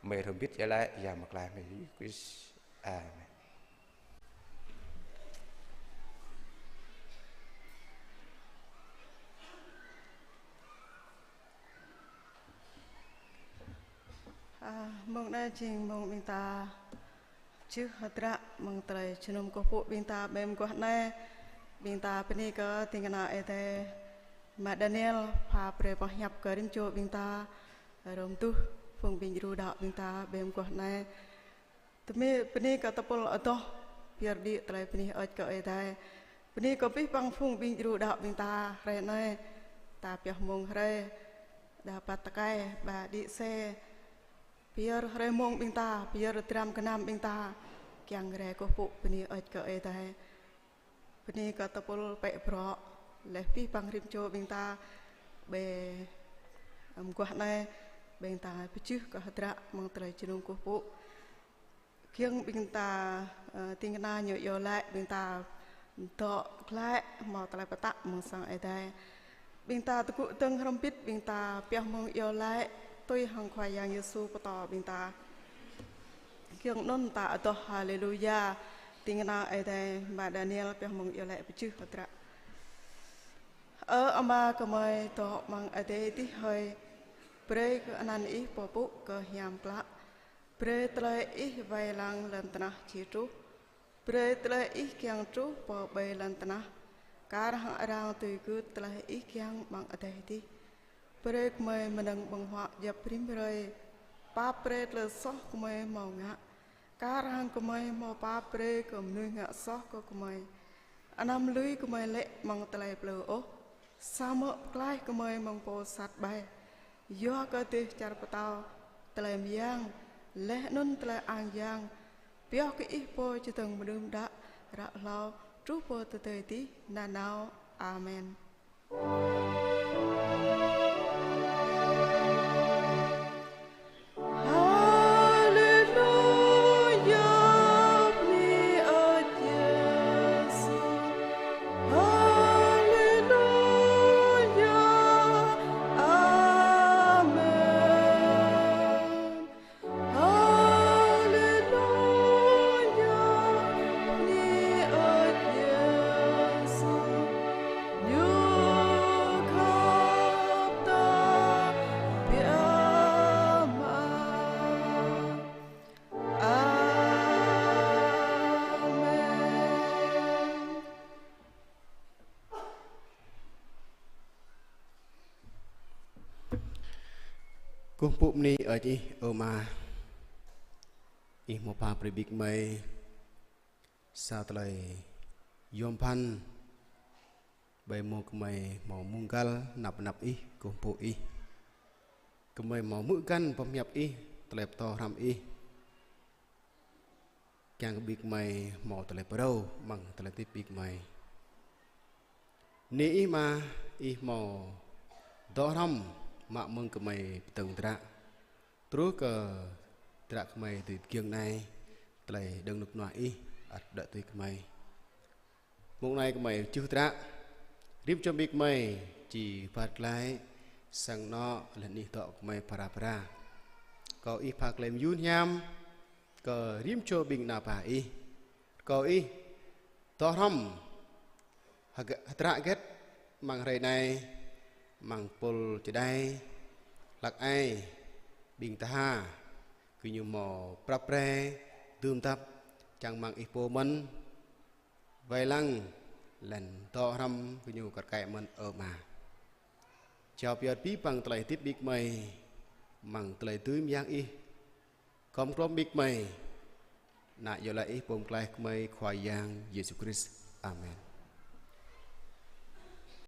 Mơi hrŏm hơbĭt iâu laĭ Yang Pơklaih mơi Yêsu Krist. Amen. A, mông anai jing mông ƀing ta pơjưh hơdră mơ̆ng tơlơi jơnum kơkuh pơpŭ ƀing ta ƀơi mơguah anai. Ƀing ta bơni kơ ding kơna Ơi Adai, Ama Daniel, pha brơi boh hiăp kơ rĭm čô ƀing ta, hrŏm hơduah phung ƀing djru đaŏ ƀing ta ƀơi mơguah anai. Tơmi bơni kơ tơpul adoh, pơyơr đĭ tơlơi bơni hơơč kơ Ơi Adai. Bơni kơ abih bang phung ƀing djru đaŏ ƀing ta hrơi anai. Ta pioh mông hrơi, đa păt tơkai, ba đĭ se. Pơyơr hrơi mông ƀing ta, pơyơr dram gơnam ƀing ta. Kiăng rai kơkuh pơpŭ bơni hơơč kơ Ơi Adai. Bơni kơ tơpul pĕ brŏ, laih abih bang rĭm čô ƀing ta ƀơi mơguah anai, ƀing ta pơjưh kơ hơdră mơ̆ng tơlơi jơnum kơkuh pơpŭ. Kiăng ƀing ta, ơ, ding kơna ñu iâu laĭ ƀing ta dŏ glaĭ hmâo tơlơi pơtă mơ̆ng sang Ơi Adai. Ƀing ta tơgŭ dơ̆ng hrŏm hơbĭt, ƀing ta pioh mông iâu laĭ tui hăng Khua Yang Yêsu pơtô ƀing ta. Kiăng anŭn ta adoh Haleluya. Ding kơna Ơi Adai, Ama Daniel pioh mông iâu laĭ pơjưh hơdră. Ơ Ama gơmơi dŏ amăng adai adih hơi, brơi kơ anăn Ih pơpŭ kơ hiam klă. Brơi tơlơi Ih wai lăng lŏn tơnah či truh. Brơi tơlơi Ih kiăng truh pơ ƀơi lŏn tơnah, kar hăng arăng tui gưt tơlơi Ih kiăng amăng adai adih. Brơi gơmơi mơnơ̆ng ƀơ̆ng huă djŏp rĭm hrơi. Pap brơi tơlơi soh gơmơi hmâo ngă, kar hăng gơmơi hmâo pap brơi kơ mơnuih ngă soh kơ gơmơi. Anăm lui gơmơi lê̆ amăng tơlơi plư ôh, samơ̆ pơklaih gơmơi mơ̆ng pô sat ƀai. Yua kơ dêh čar pơtao, tơlơi mơyang, laih anŭn tơlơi ang yang, pioh kơ Ih pô čơdơ̆ng mơnưm đă, ră hlâo, truh pơ tơdơi adih nanao. Amen. Haleluya, bơni hơơč Yêsu. Haleluya, amen. Haleluya, bơni hơơč Yêsu, Ñu khăp ta biă mă. Amen. Kơkuh pơpŭ bơni hơơč Ih, ơ Ama. Ih hmâo pha brơi ƀing gơmơi sa tơlơi yom pơphan, ƀơi mông gơmơi hmâo mông găl năp năp Ih, kơkuh pơpŭ Ih. Gơmơi hmâo hmư̆ găn boh hiăp Ih, tơlơi pơtô hrăm Ih. Kiăng kơ ƀing gơmơi hmâo tơlơi phrâo amăng tơlơi hơdip ƀing gơmơi. Bơni Ih Ama, Ih hmâo dŏ hrŏm mă mơ̆ng gơmơi pơdơ̆ng hơdră. Truh kơ hơdră gơmơi dưi tơgiŏng anai, tơlơi đơ̆ng rơnŭk rơnua Ih ăt đuaĭ tui gơmơi. Mông anai gơmơi pơjưh hơdră, rĭm čô ƀing gơmơi či wơ̆t glaĭ sang anŏ, laih anŭn Ih dŏ gơmơi phara phara. Rơkâo Ih pha tơlơi mơyun hiam kơ rĭm čô ƀing ană bă Ih. Rơkâo Ih dŏ hrŏm hơg-, hơdră hơget amăng hrơi anai, amăng pôl čơđai, hlăk ai, ƀing tha, gơñu hmâo prăp pre, dưm dăp, čang rơmang Ih pô mơ̆n, wai lăng, laih anŭn dŏ hrŏm gơñu kar kaĭ mơ̆n, ơ Ama. Jao pơyơr abih bang tơlơi hơdip ƀing gơmơi, amăng tơlơi dưi mơyang Ih, khŏm krŏm ƀing gơmơi, ană iâu laĭ Ih pô pơklaih gơmơi Khua Yang Yêsu Krist. Amen.